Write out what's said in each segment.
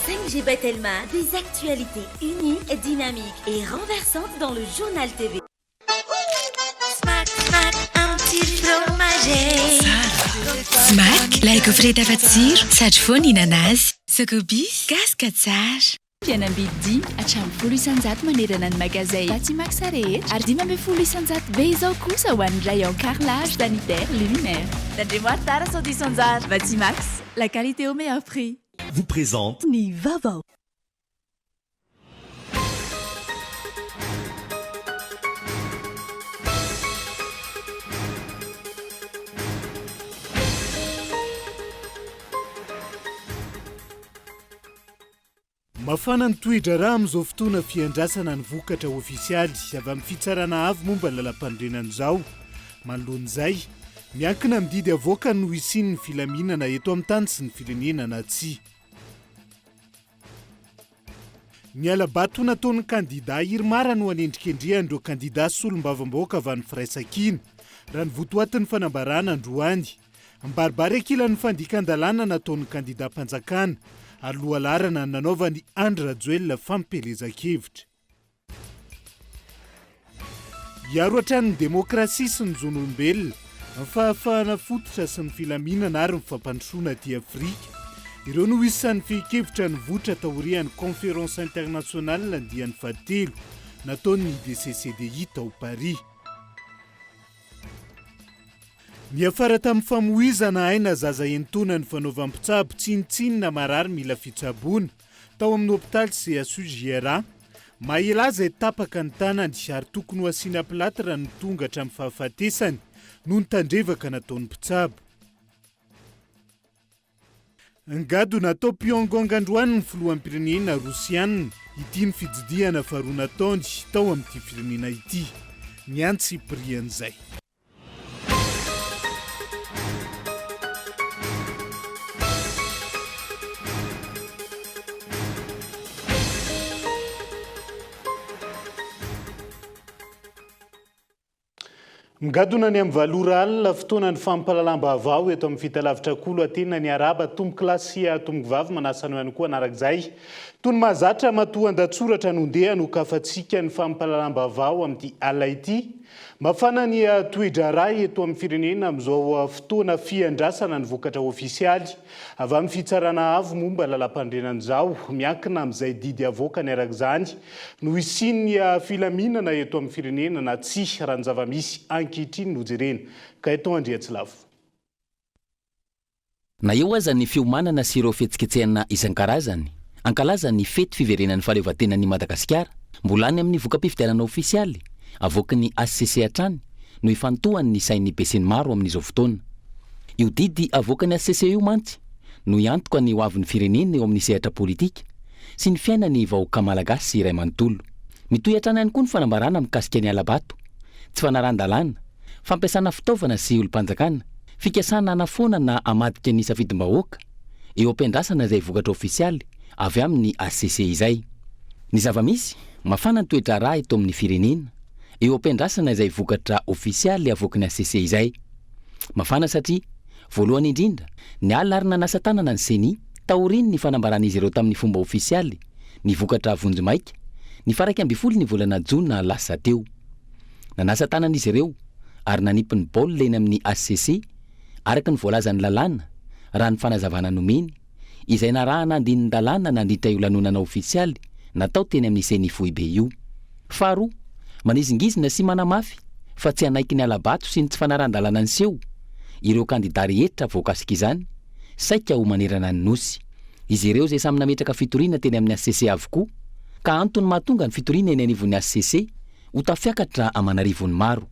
5G by Telma, des actualités uniques, dynamiques et renversantes dans le Journal TV. Smack, smack, un petit fromager. Smack, ilay gaufrette hafa tsiro sady foana hihinana azy. Socobis, gasy ka tsara. Fihenam-bidy dimy hatramin'ny 10% manerana ny magazay Batimax rehetra ary 15% be izao kosa ho an'ny rayon carrelage sanitaire luminaire. Tandremo ary tara sao diso anjara. Batimax, la qualité au meilleur prix. Vous présente. Ny vaovao. Mafana ny toe-draharaha amin'izao fotoana fiandrasana ny vokatra ofisialy avy amin'ny Fitsarana Avo momba ny Lalàmpanorenana izao. Manoloana izay, miankina amin'ny didy avoakany no hisian'ny filaminana eto amin'ny tany sy ny firenena na tsia. Ny hala-bato nataon'ny kandidà Irmar no anendrikendrehan'ireo kandidà solombavambahoaka avy any Firaisankina, raha ny votoatin'ny fanambarana androany. Mibaribary ankilan'ny fandikan-dalàna nataon'ny kandidam-panjakana ary lohalaharana ny nanaovan'i Andry Rajoelina fampielezan-kevitra. Hiaro hatrany ny demokrasia sy ny zon'olombelona, ny fahafahana fototra sy ny filaminana ary ny fampandrosoana aty Afrika. Ireo no isan'ny fehin-kevitra nivoitra taorian'ny Conférence internationale andiany fahatelo nataon'ny IDCCDI tao Paris. Niafara tamin'ny famoizana aina zaza enin-taona ny fanaovam-pitsabo tsinontsinona marary mila fitsaboana tao amin'ny hopitaly CHU JRA. Mahelà izay tapaka ny tanany ary tokony ho asiana plâtre no tonga hatramin'ny fahafatesany noho ny tandrevaka nataon'ny mpitsabo. Nigadona tao Pyongyang androany ny filoham-pirenena Rosiana. Ity ny fitsidihana faharoa nataony tao amin'ity firenena ity. Ny antsipirian'izay. Migadona ny amin'ny valo ora alina, fotoanan'ny fampahalalam-baovao eto amin'ny Fitalavitra Kolo Atena ny arahaba tompokolahy sy tompokovavy manasa anao ihany koa hanaraka izay. Toy ny mahazatra, matoa an-datsoratra no ndeha hanokafantsika ny fampahalalam-baovao amin'ity alina ity. Mafana ny toe-draharaha eto amin'ny firenena amin'izao fotoana fiandrasana ny vokatra ofisialy avy amin'ny Fitsarana Avo momba ny Lalàmpanorenana izao. Miankina amin'izay didy avoakany araka izany No hisian'ny filaminana eto amin'ny firenena na tsia raha ny zava-misy ankehitriny no jerena. Gaëtan Andriatsilavo. Na eo aza ny fiomanana sy ireo fihetsiketsehana isan-karazany, hankalaza ny fety fiverenan'ny fahaleovantenan'i Madagasikara, mbola any amin'ny voka-pifidianana ofisialy avoaky ny hcc hatrany no ifantohan'ny sain'ny besinimaro amin'izao fotoana. Io didy avoakan'ny hcc io mantsy no hiantoka ny hoavin'ny firenena eo amin'ny sehatra politika sy ny fiainan'ny vahoaka malagasy iray manontolo. Mitohy hatrany ihany koa ny fanambarana mikasika ny hala-bato, tsy fanarahan-dalàna, fampiasana fitaovana sy olom-panjakana, fikasana hanafoana na hamadika ny safidim-bahoaka, eo am-piandrasana izay vokatra ofisialy avy amin'ny hcc izay. Ny zava-misy, mafana ny toe-draharaha eto amin'ny firenena, eo am-piandrasana izay vokatra ofisialy avoaky ny hcc izay. Mafana satria, voalohany indrindra, niala ary nanasa tanana ny Ceni, taorian'ny fanambaran'izy ireo tamin'ny fomba ofisialy ny vokatra vonjimaika, ny faha 11 ny volana jona lasa teo. Nanasa tanana izy ireo ary nanipy ny baolina eny amin'ny hcc, araka ny voalazan'ny lalàna, raha ny fanazavana nomeny, izay narahana andinin-dalàna nandritra io lanonana ofisialy natao teny amin'ny Ceni foibe io. Faharoa, manizingizina sy manamafy fa tsy hanaiky ny hala-bato sy ny tsy fanarahan-dalàna niseho ireo kandidà rehetra voakasik'izany, saika ho manerana ny Nosy. Izy ireo izay samy nametraka fitoriana teny amin'ny hcc avokoa, ka antony mahatonga ny fitoriana eny anivon'ny hcc ho tafiakatra aman'arivony maro.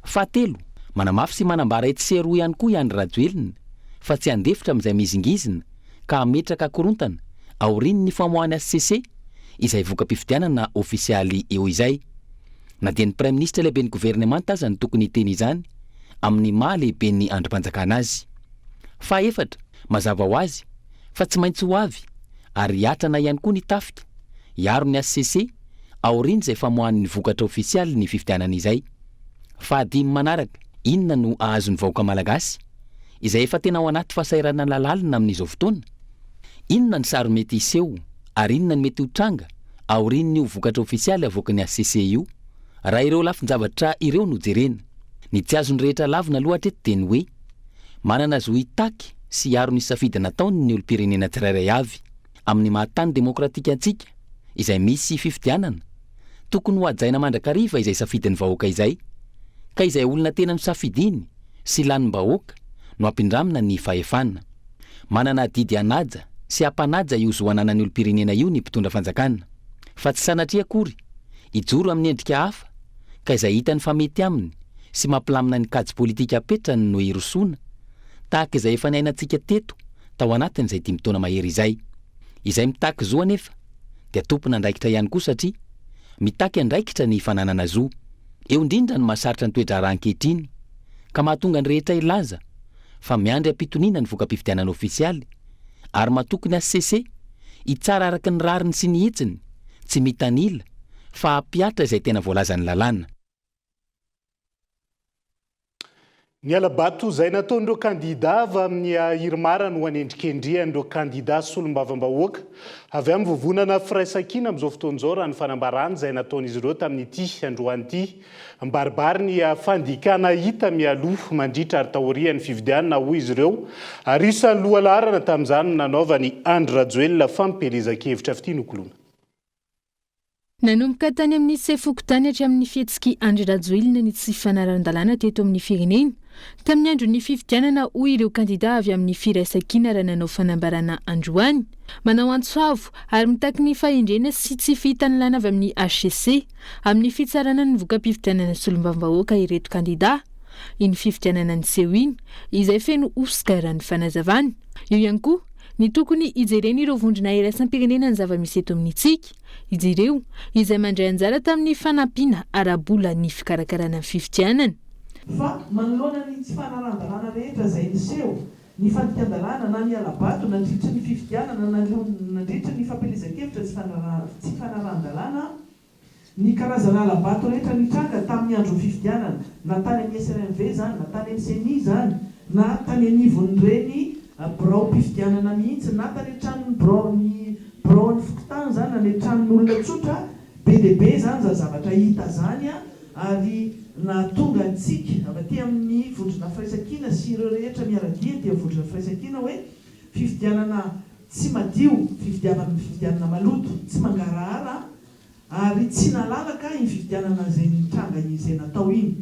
Fahatelo, manamafy sy manambara etsy sy eroa ihany koa i Andry Rajoelina fa tsy handefitra amin'izay mihizingizina ka hametraka korontana aorian'ny famoahan'ny hcc izay voka-pifidianana ofisialy eo izay. Na dia ny Praiminisitra lehiben'ny governemanta aza no tokony hiteny izany amin'ny maha lehiben'ny andrim-panjakana azy. Fahaefatra, mazava ho azy fa tsy maintsy ho avy ary hiatrana ihany koa ny tafika hiaro ny hcc aorian'izay famoahany ny vokatra ofisialy ny fifidianana izay. Fahadimy manaraka, inona no hahazo ny vahoaka malagasy, izay efa tena ao anaty fahasahiranana lalina amin'izao fotoana? Inona ny sary mety hiseho ary inona ny mety ho tranga aorian'io vokatra ofisialy avoakan'ny hcc io raha ireo lafin-javatra ireo no jerena? Ny tsy azon'ny rehetra lavina aloha hatreto dia ny hoe manana zo hitaky sy hiaro ny safidy nataony ny olom-pirenena tsirairay avy. Amin'ny maha tany demokratika antsika izay misy fifidianana, tokony ho hajaina mandrakariva izay safidin'ny vahoaka izay ka izay olona tena nosafidiany sy lanim-bahoaka no ampindramina ny fahefana. Manana adidy hanaja sy hampanaja io zo ananan'ny olom-pirenena io ny mpitondra fanjakana, fa tsy sanatria akory hijoro amin'ny endrika hafa ka izay hitany fa mety aminy sy mampilamina ny kajy politika apetrany no hirosoana, tahaka izay efa niainantsika teto tao anatin'izay dimy taona mahery izay. Izay mitaky zo anefa dia tompon'andraikitra ihany koa satria mitaky andraikitra ny fananana zo. Eo indrindra no mahasarotra ny toe-draharaha ankehitriny ka mahatonga ny rehetra hilaza fa miandry am-pitoniana ny voka-pifidianana ofisialy ary matoky ny hcc hitsara araka ny rariny sy ny hitsiny, tsy mitanila fa hampihatra izay tena voalazan'ny lalàna. Ny hala-bato izay nataon'ireo kandidà avy amin'ny IRMAR no hanendrikendrihan'ireo kandidà solombavambahoaka avy amin'ny vovonana Firaisankina amin'izao fotoana izao raha ny fanambarana izay nataon'izy ireo tamin'ity androany ity. Mibaribary ny fandikana hita mialoha, mandritra ary taorian'ny fifidianana hoy izy ireo ary isan'ny lohalaharana tamin'izany ny nanaovan'i Andry Rajoelina fampielezan-kevitra fitia nokoloina. Nanomboka tany amin'ny sefo-fokontany hatramin'ny fihetsik'i Andry Rajoelina ny tsy fanarahan-dalàna teto amin'ny firenena tamin'ny andron'ny fifidianana hoy ireo kandida avy amin'ny Firaisankina raha nanao fanambarana androany. Manao antso avo ary mitaky ny fahendrena sy tsy fitanilana avy amin'ny hcc amin'ny fitsarana ny voka-pifidianana solombavambahoaka ireto kandida iny fifidianana niseho iny izay feno hosoka raha ny fanazavana. Eo ihany koa ny tokony hijeren'ireo vondrona iraisam-pirenena ny zava-misy eto amintsika. Izy ireo, izay mandray anjara tamin'ny fanampiana ara-bola ny fikarakarana ny fifidianana. Fa manoloana ny tsy fanarahan-dalàna rehetra izay niseho, ny fandikan-dalàna na ny hala-bato nandritry ny fifidianana na nandritry ny fampielezan-kevitra tsy fanarahan-dalàna, ny karazana hala-bato rehetra nitranga tamin'ny andron'ny fifidianana, na tany amin'ny SRMV izany, na tany amin'ny Ceni izany, na tany anivon'ireny biraom-pifidianana mihitsy, na tany an-tranon'ny biraon'ny Biraon'ny fokontany izany na ny tranon'olona tsotra, be dia be izany izany zavatra hita izany ary nahatonga antsika avy aty amin'ny vondrona Firaisankina sy ireo rehetra miara-dia aty amin'ny vondrona Firaisankina hoe fifidianana tsy madio, fifidiavana fifidianana maloto, tsy mangarahara ary tsy nalalaka iny fifidianana izay nitranga izay natao iny.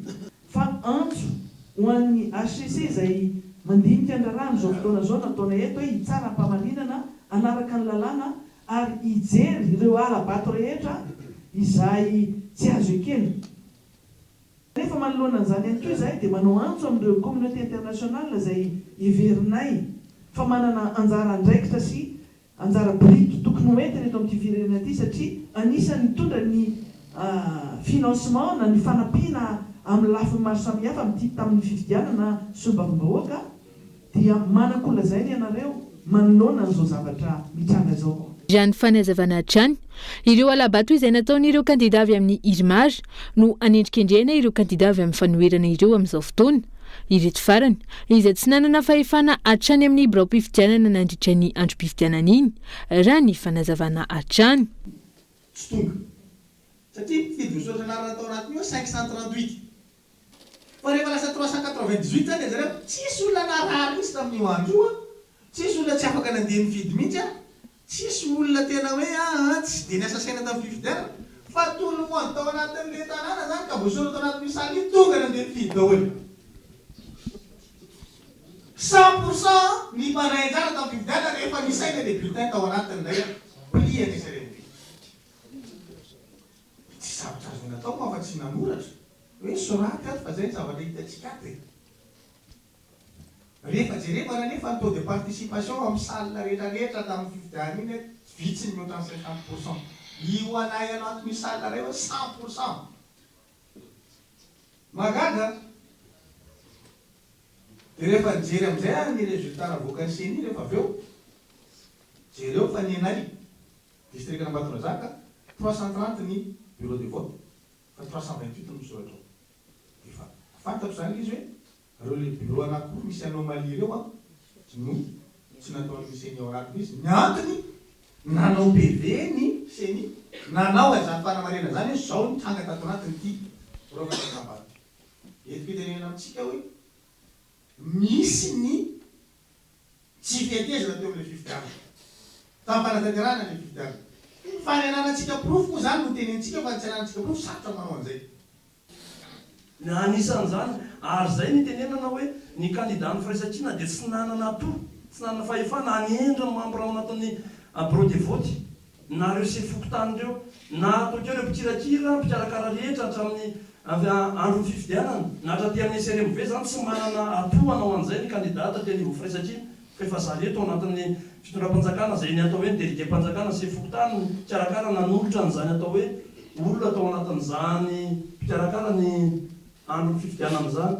Fa antso ho an'ny hcc izay mandinika ny raharaha amin'izao fotoana izao nataonay eto hoe hitsara am-pahamarinana, hanaraka ny lalàna ary hijery ireo hala-bato rehetra izay tsy azo ekena. Nefa manoloana an'izany ihany koa izahay dia manao antso amin'ireo communauté internationale izay heverinay fa manana anjara andraikitra sy Anjara biriky tokony ho entina eto amin'ity firenena ity satria anisan'ny nitondra ny financement na ny fanampiana amin'ny lafiny maro samihafa amin'ity tamin'ny fifidianana solombavambahoaka dia manan-kolazaina ianareo manoloana an'izao zavatra mitranga izao. Raha ny fanazavana hatrany, ireo hala-bato izay nataon'ireo kandida avy amin'ny IRMAR no anendrikendrehana ireo kandida avy amin'ny fanoherana ireo amin'izao fotoana. Ireto farany, izay tsy nanana fahefana hatrany amin'ny biraom-pifidianana nandritra ny androm-pifidianana iny, raha ny fanazavana hatrany. Tsy tonga. Satria mpifidy voasoratra anarana tao anatin'io 538. Fa rehefa lasa 398 zany dia zareo, tsisy olona narary mihitsy tamin'io andro io an! Tsisy olona tsy afaka nandeha nifidy mihitsy an! Tsisy olona tena hoe aa tsy dia niasa saina tamin'ny fifidianana fa tout le monde tao anatin'ilay tanàna zany ka voasoratra tao anatin'io salle io tonga nandeha nifidy daholo. 100% ny mpandray anjara tamin'ny fifidianana rehefa nisaina ilay bulletin tao anatin'ilay pli an'ny SRMV. Tsy zavatra azo natao moa afa-tsy nanoratra hoe soraty ato fa zay ny zavatra hitantsika ato e. Rehefa jerevana anefa ny taux de participation amin'ny salle rehetra rehetra tamin'ny fifidianana iny vitsy ny mihoatra ny 50%. Io anay anatin'io salle iray io 100%. Mahagaga an! Dia rehefa nijery amin'izay aho ny résultat navoakan'ny ceni rehefa avy eo, jereo fa ny anay distrikan'Ambatondrazaka 330 ny bureau de vote fa 328 no misoratra ao. Dia efa fantatro izany ilay izy hoe Ireo le bureau anakiroa misy anomalie ireo an no Tsy nataon'ny Ceni ao anatiny izy. Ny antony, nanao PV ny Ceni, nanao an'izany fanamarinana izany hoe izao ny tranga tato anatin'ity birao fandatsaham-bato ity. Entiko itenenana amintsika hoe nisy ny tsy fihetezana teo amin'ilay fifidianana, tamin'ny fanatanterahana ilay fifidianana. Fa ny ananantsika porofo moa izany no tenenintsika fa ny tsy ananantsika porofo sarotra ny manao an'izay. Ny anisan'izany, ary izay no itenenana hoe ny kandidan'ny firaisankina dia tsy nanana atout, tsy nanana fahefana hanendry ny mambra ao anatin'ny bureau de vote, na ireo sefo fokontany ireo, na ataoko hoe ireo mpikirakira, mpikarakara rehetra hatramin'ny andron'ny fifidianana, na hatraty amin'ny SRMV izany tsy manana atout hanao an'izay ny kandida taty anivon'ny firaisankina. Fa efa zary eto ao anatin'ny fitondram-panjakana izay ny atao hoe ny delegem-panjakana sefo fokontany no mpikarakara nanolotra an'izany atao hoe olona tao anatin'izany mpikarakara ny andron'ny fifidianana izany.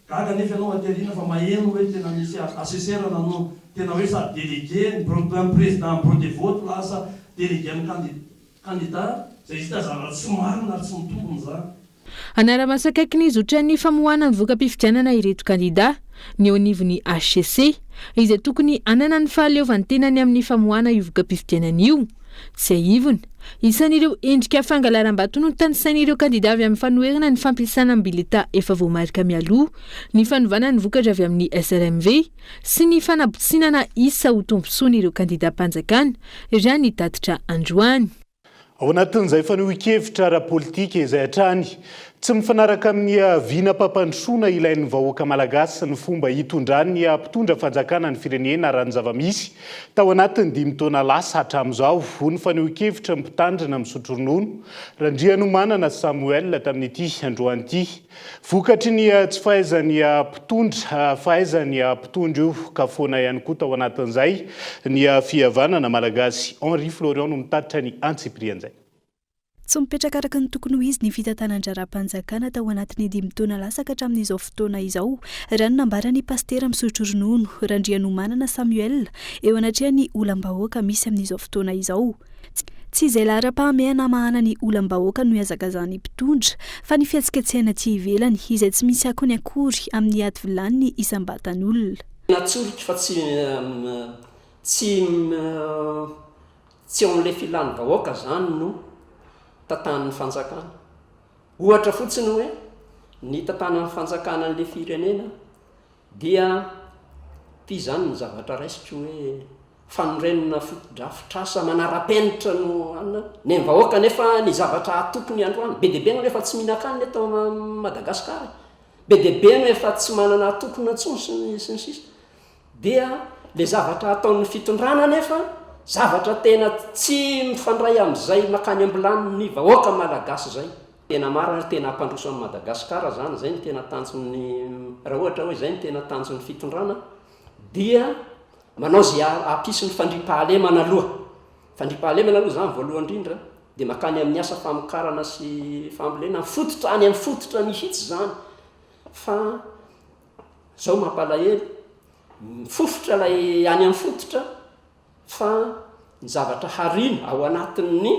Gaga anefa ianao aty aoriana fa maheno hoe tena misy assesseur nano tena hoe sady délégué ny président bureau de vote lasa délégué an'ny candidat izay hita zavatra tsy marina ary tsy mitombina izany. Hanara-maso akaiky ny zotran'ny famoahana ny voka-pifidianana ireto kandidà, ny eo anivon'ny hcc, izay tokony hanana ny fahaleovantenany amin'ny famoahana io voka-pifidianana io. Tsiahivina, isan'ireo endrika fangalaram-bato notanisain'ireo kandidà avy amin'ny fanoherana ny fampiasana ny bileta efa voamarika mialoha, ny fanovana ny vokatra avy amin'ny SRMV sy ny fanabotsinana isa ho tombontsoan'ireo kandidàm-panjakana, raha ny tatitra androany. Ao anatin'izay fanehoan-kevitra ara-politika izay hatrany, tsy mifanaraka amin'ny vinam-pampandrosoana ilain'ny vahoaka malagasy ny fomba hitondran'ny mpitondra fanjakana ny firenena raha ny zava-misy tao anatin'ny dimy taona lasa hatramin'izao, hoy ny fanehoan-kevitry ny mpitandrina misotro ronono, Randrianomanana Samuel tamin'ity androany ity. Vokatry ny tsy fahaizan'ny mpitondra fahaizan'ny mpitondra io ka foana ihany koa tao anatin'izay ny fihavanana malagasy. Henri Florian no mitatitra ny antsipirian'izay. Tsy mipetraka araka ny tokony ho izy ny fitantanan-draharaham-panjakana tao anatin'ny dimy taona lasa ka hatramin'izao fotoana izao, raha ny nambaran'ny pasitera misotro ronono, Randrianomanana Samuel, eo anatrehan'ny olam-bahoaka misy amin'izao fotoana izao. Tsy izay laharam-pahamehana hamahana ny olam-bahoaka no ihazakazahan'ny mpitondra, fa ny fihetsiketsehana aty ivelany, izay tsy misy akony akory amin'ny ady vilaniny isam-batan'olona. Tena tsoriko fa tsy tsy tsy eo amin'ilay filan'ny vahoaka izany no tantanin'ny fanjakana. Ohatra fotsiny hoe ny tantanan'ny fanjakana an'ilay firenena Dia ity izany ny zavatra raisiko hoe fanorenana fotodrafitrasa manara-penitra no anona. Ny vahoaka nefa ny zavatra atokony androany. Be dia be no efa tsy mihinan-kanina eto Madagasikara e. Be dia be no efa tsy manana atokona intsony sy ny sy ny sisa. Dia le zavatra ataon'ny fitondrana nefa zavatra tena tsy mifandray amin'izay makany am-bilanin'ny vahoaka malagasy izay. Tena marina ary tena hampandroso an'i Madagasikara zany, zay no tena tanjon'ny, raha ohatra hoe zay no tena tanjon'ny fitondrana dia manao zay hampisy ny fandriampahalemana aloha, fandriampahalemana aloha zany voalohany indrindra dia makany amin'ny asa famokarana sy fambolena, mifototra any amin'ny fototra mihitsy zany fa zao mampalahelo, mifofotra ilay any amin'ny fototra fa ny zavatra hariana ao anatin'ny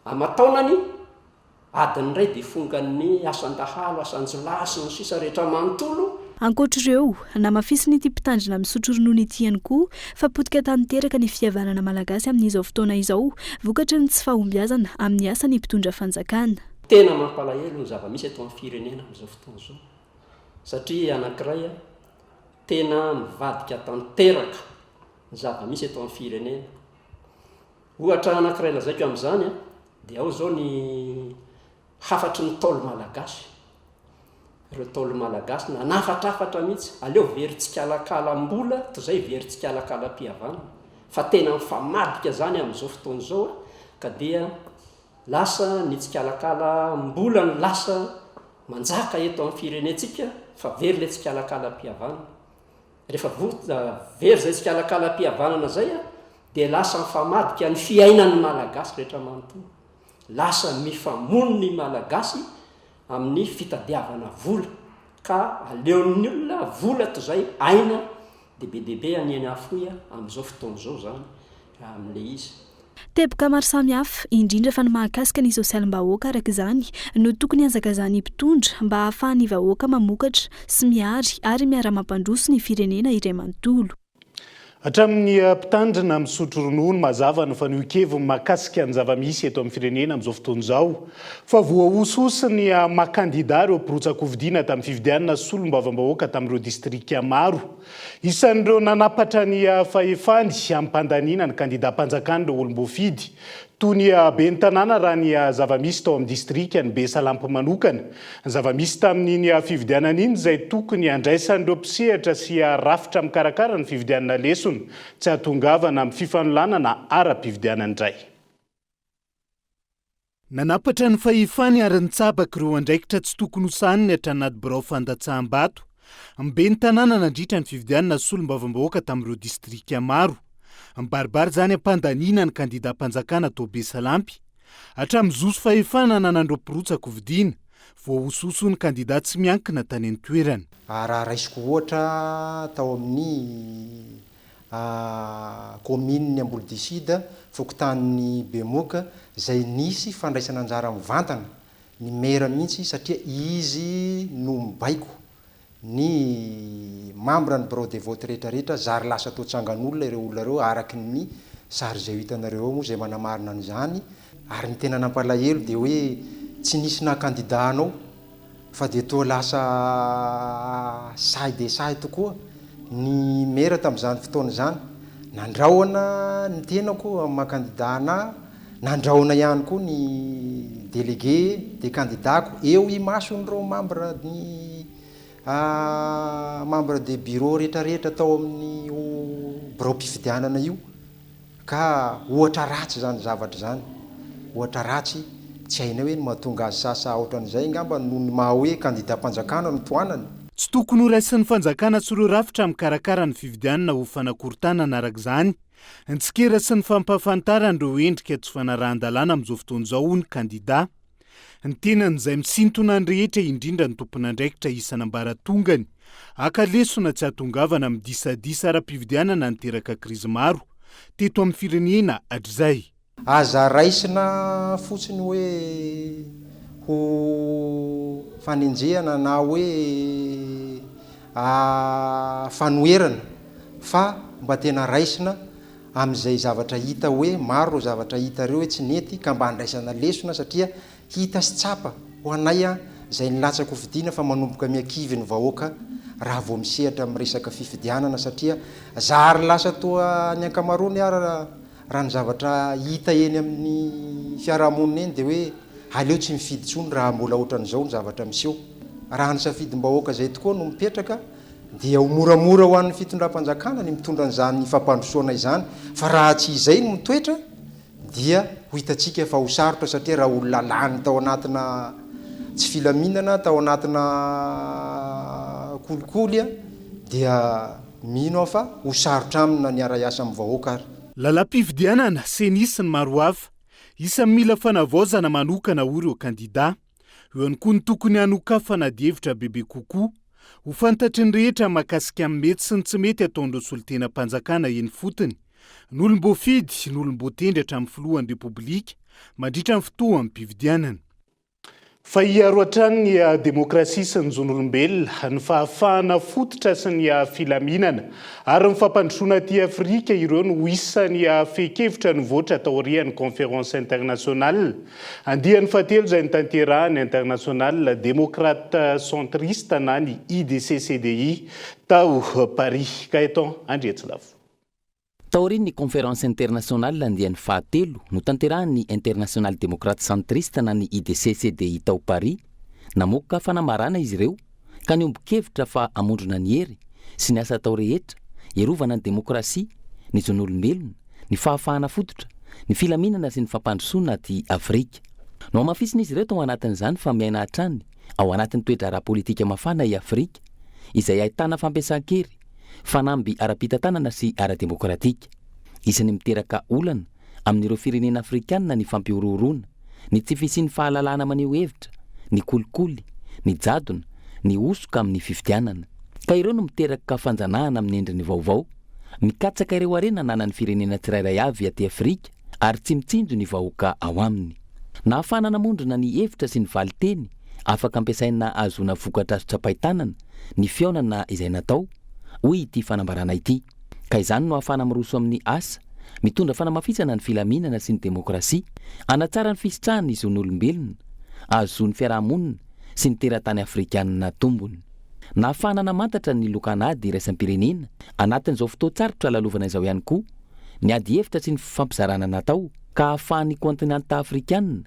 aman-taonany, adiny iray dia fongan'ny asan-dahalo, asan-jiolahy sy ny sisa rehetra manontolo. Ankoatr'ireo, namafisin'ity mpitandrina misotro ronono ity ihany koa fa potika tanteraka ny fihavanana malagasy amin'izao fotoana izao vokatry ny tsy fahombiazana amin'ny asan'ny mpitondra fanjakana. Tena mampalahelo ny zava-misy eto amin'ny firenena amin'izao fotoana izao satria anankiray tena mivadika tanteraka ny zava-misy eto amin'ny firenena. Ohatra anankiray lazaiko amin'izany dia ao izao ny hafatry ny Ntaolo malagasy. Ireo Ntaolo malagasy nanafatrafatra mihitsy, aleo very tsikalakalam-bola toy izay very tsikalakalam-pihavanana. Fa tena mifamadika izany amin'izao fotoana izao ka dia lasa ny tsikalakalam-bola no lasa manjaka eto amin'ny firenentsika fa very ilay tsikalakalam-pihavanana. Rehefa very izay tsikalakalam-pihavanana izay dia lasa mifamadika ny fiainan'ny Malagasy rehetra manontolo. Lasa mifamono ny Malagasy amin'ny fitadiavana vola ka aleon'ny olona vola toy izay aina dia be dia be anie ny afoy amin'izao fotoana izao izany amin'ilay izy. Teboka maro samihafa, indrindra fa ny mahakasika ny sosialim-bahoaka araka izany no tokony hanzakazahan'ny mpitondra mba hahafahan'ny vahoaka mamokatra sy mihary ary miara-mampandroso ny firenena iray manontolo. Hatramin'ny mpitandrina misotro ronono, mazava ny fanehoan-keviny mahakasika ny zava-misy eto amin'ny firenena amin'izao fotoana izao, fa voahosihosy ny maha kandida ireo mpirotsa-kofidina tamin'ny fifidianana solombavambahoaka tamin'ireo distrika maro. Isan'ireo nanapatra ny fahefany hampandaniana ny kandidam-panjakana ireo olom-boafidy Toy ny ben'ny tanàna raha ny zava-misy tao amin'ny distrikan'i Besalampy manokana. Ny zava-misy tamin'iny fifidianana iny izay tokony handraisan'ireo mpisehatra sy rafitra mikarakara ny fifidianana lesona tsy hahatongavana amin'ny fifanolanana ara-pifidianana indray. Nanapatra ny fahefany ary nitsabaka ireo andraikitra tsy tokony hosahaniny hatrany anaty birao fandatsaham-bato ny ben'ny tanàna nandritra ny fifidianana solombavambahoaka tamin'ireo distrika maro. Mibaribary izany am-pandaniana ny kandidam-panjakana tao Besalampy. Hatramin'ny zo sy fahefana ananan'ireo mpirotsaka-hofidiana, voahosohoso ny kandida tsy miankina tany an-toerana. Raha raisiko ohatra tao amin'ny kaominin'i Ambolodia Sud, fokontanin'i Bemoka, izay nisy fandraisana anjara mivantana ny maire mihitsy satria izy no mibaiko ny membre ny birao de vote rehetra rehetra zary lasa toa tsangan'olona ireo olona ireo araky ny sary izay ho hitanareo eo moa izay manamarina an'izany ary ny tena nampalahelo dia hoe tsy nisy naha candidat anao fa dia toa lasa sahy dia sahy tokoa ny maire tamin'izany fotoana izany nandrahona ny tenako amin'ny maha candidat anah Nandrahona ihany koa ny délégué des candidats-ko eo imason'ireo membre ny membre de bureau rehetrarehetra tao amin'io biraom-pifidianana io ka ohatra ratsy izany zavatra izany, ohatra ratsy tsy hainay hoe ny mahatonga azy sasa ohatran'izay angamba noho ny maha hoe kandidam-panjakana no tohanany. Tsy tokony ho raisin'ny fanjakana sy ireo rafitra mikarakara ny fifidianana ho fanakorontanana araka izany Ny tsikera sy ny fampahafantarana ireo endrika tsy fanarahan-dalàna amin'izao fotoana izao hoy ny kandidà. Ny tenany izay misintona ny rehetra indrindra ny tompon'andraikitra isan'ambaratongany. Haka lesona tsy hahatongavana amin'ny disadisa ara-pifidianana niteraka krizy maro teto amin'ny firenena hatrizay. Aza raisina fotsiny hoe ho fanenjehana na hoe fanoherana fa mba tena raisina amin'izay zavatra hita hoe maro ireo zavatra hita ireo hoe tsy nety ka mba handraisana lesona satria Hita sy tsapa ho anay an izay nilatsa-kofidina fa manomboka miha-kivy ny vahoaka raha vao misehatra amin'ny resaka fifidianana satria zary lasa toa ny ankamaroany ara raha ny zavatra hita eny amin'ny fiarahamonina eny dia hoe aleo tsy mifidy intsony raha mbola ohatran'izao ny zavatra miseho. Raha ny safidim-bahoaka izay tokoa no mipetraka dia ho moramora ho an'ny fitondram-panjakana ny mitondra an'izany fampandrosoana izany fa raha tsy izay no mitoetra dia ho hitantsika fa ho sarotra satria raha olona lany tao anatina tsy filaminana, tao anatina kolikoly dia mino aho fa ho sarotra aminy na ny hiara-hiasa amin'ny vahoaka ary. Lalam-pifidianana, Ceni sy ny maro hafa. Isan'ny mila fanavaozana manokana hoy ireo kandida. Eo ihany koa ny tokony hanokafana adihevitra bebe kokoa. Ho fantatry ny rehetra mahakasika ny mety sy ny tsy mety ataon'ireo solontenam-panjakana eny ifotony, ny olom-boafidy, ny olom-boatendry hatramin'ny filohan'ny Repoblika mandritra ny fotoam-pifidianana. Fa hiaro hatrany ny demokrasia sy ny zon'olombelona, ny fahafahana fototra sy ny filaminana ary ny fampandrosoana aty Afrika ireo no isan'ny fehin-kevitra nivoatra taorian'ny Conférence Internationale Andiany fahatelo izay notanterahan'ny Internationale Démocrate Centriste na ny IDC-CDI tao Paris. Gaëtan Andriantsilavo. Taorian'ny Conférence Internationale andiany fahatelo notanterahan'ny Internationale Démocrate Centriste na ny IDC-CDI tao Paris, namoaka fanambarana izy ireo ka niombon-kevitra fa hamondrona ny hery sy ny asa atao rehetra hiarovana ny demokrasia, ny zon'olombelona, ny fahafahana fototra, ny filaminana sy ny fampandrosoana aty Afrika. Nohamafisin'izy ireo tao anatin'izany fa miaina hatrany ao anatin'ny toe-draharaha politika mafana i Afrika, izay ahitana fampiasan-kery, fanamby ara-pitantanana sy ara-demokratika. Isan'ny miteraka olana amin'ireo firenena afrikanina ny fampihorohoroana, ny tsy fisian'ny fahalalahana maneho hevitra, ny kolikoly, ny jadona, ny hosoka amin'ny fifidianana. Ka ireo no miteraka fanjanahana amin'ny endriny vaovao, mikatsaka ireo harena ananan'ny firenena tsirairay avy aty Afrika ary tsy mitsinjo ny vahoaka ao aminy. Nahafahana namondrona ny hevitra sy ny valinteny afaka ampiasaina hahazoana vokatra azo tsapain-tanana ny fihaonana izay natao, hoy ity fanambarana ity. Ka izany no ahafahana miroso amin'ny asa mitondra fanamafisana ny filaminana sy ny demokrasia, hanatsara ny fisitrahana ny zon'olombelona, ahazoan'ny fiarahamonina sy ny teratany afrikanina tombony. Nahafahana namantatra ny lokan'ady iraisam-pirenena anatin'izao fotoan-tsarotra lalovana izao ihany koa ny adihevitra sy ny fifampizarana natao ka ahafahan'ny kaontinanta afrikanina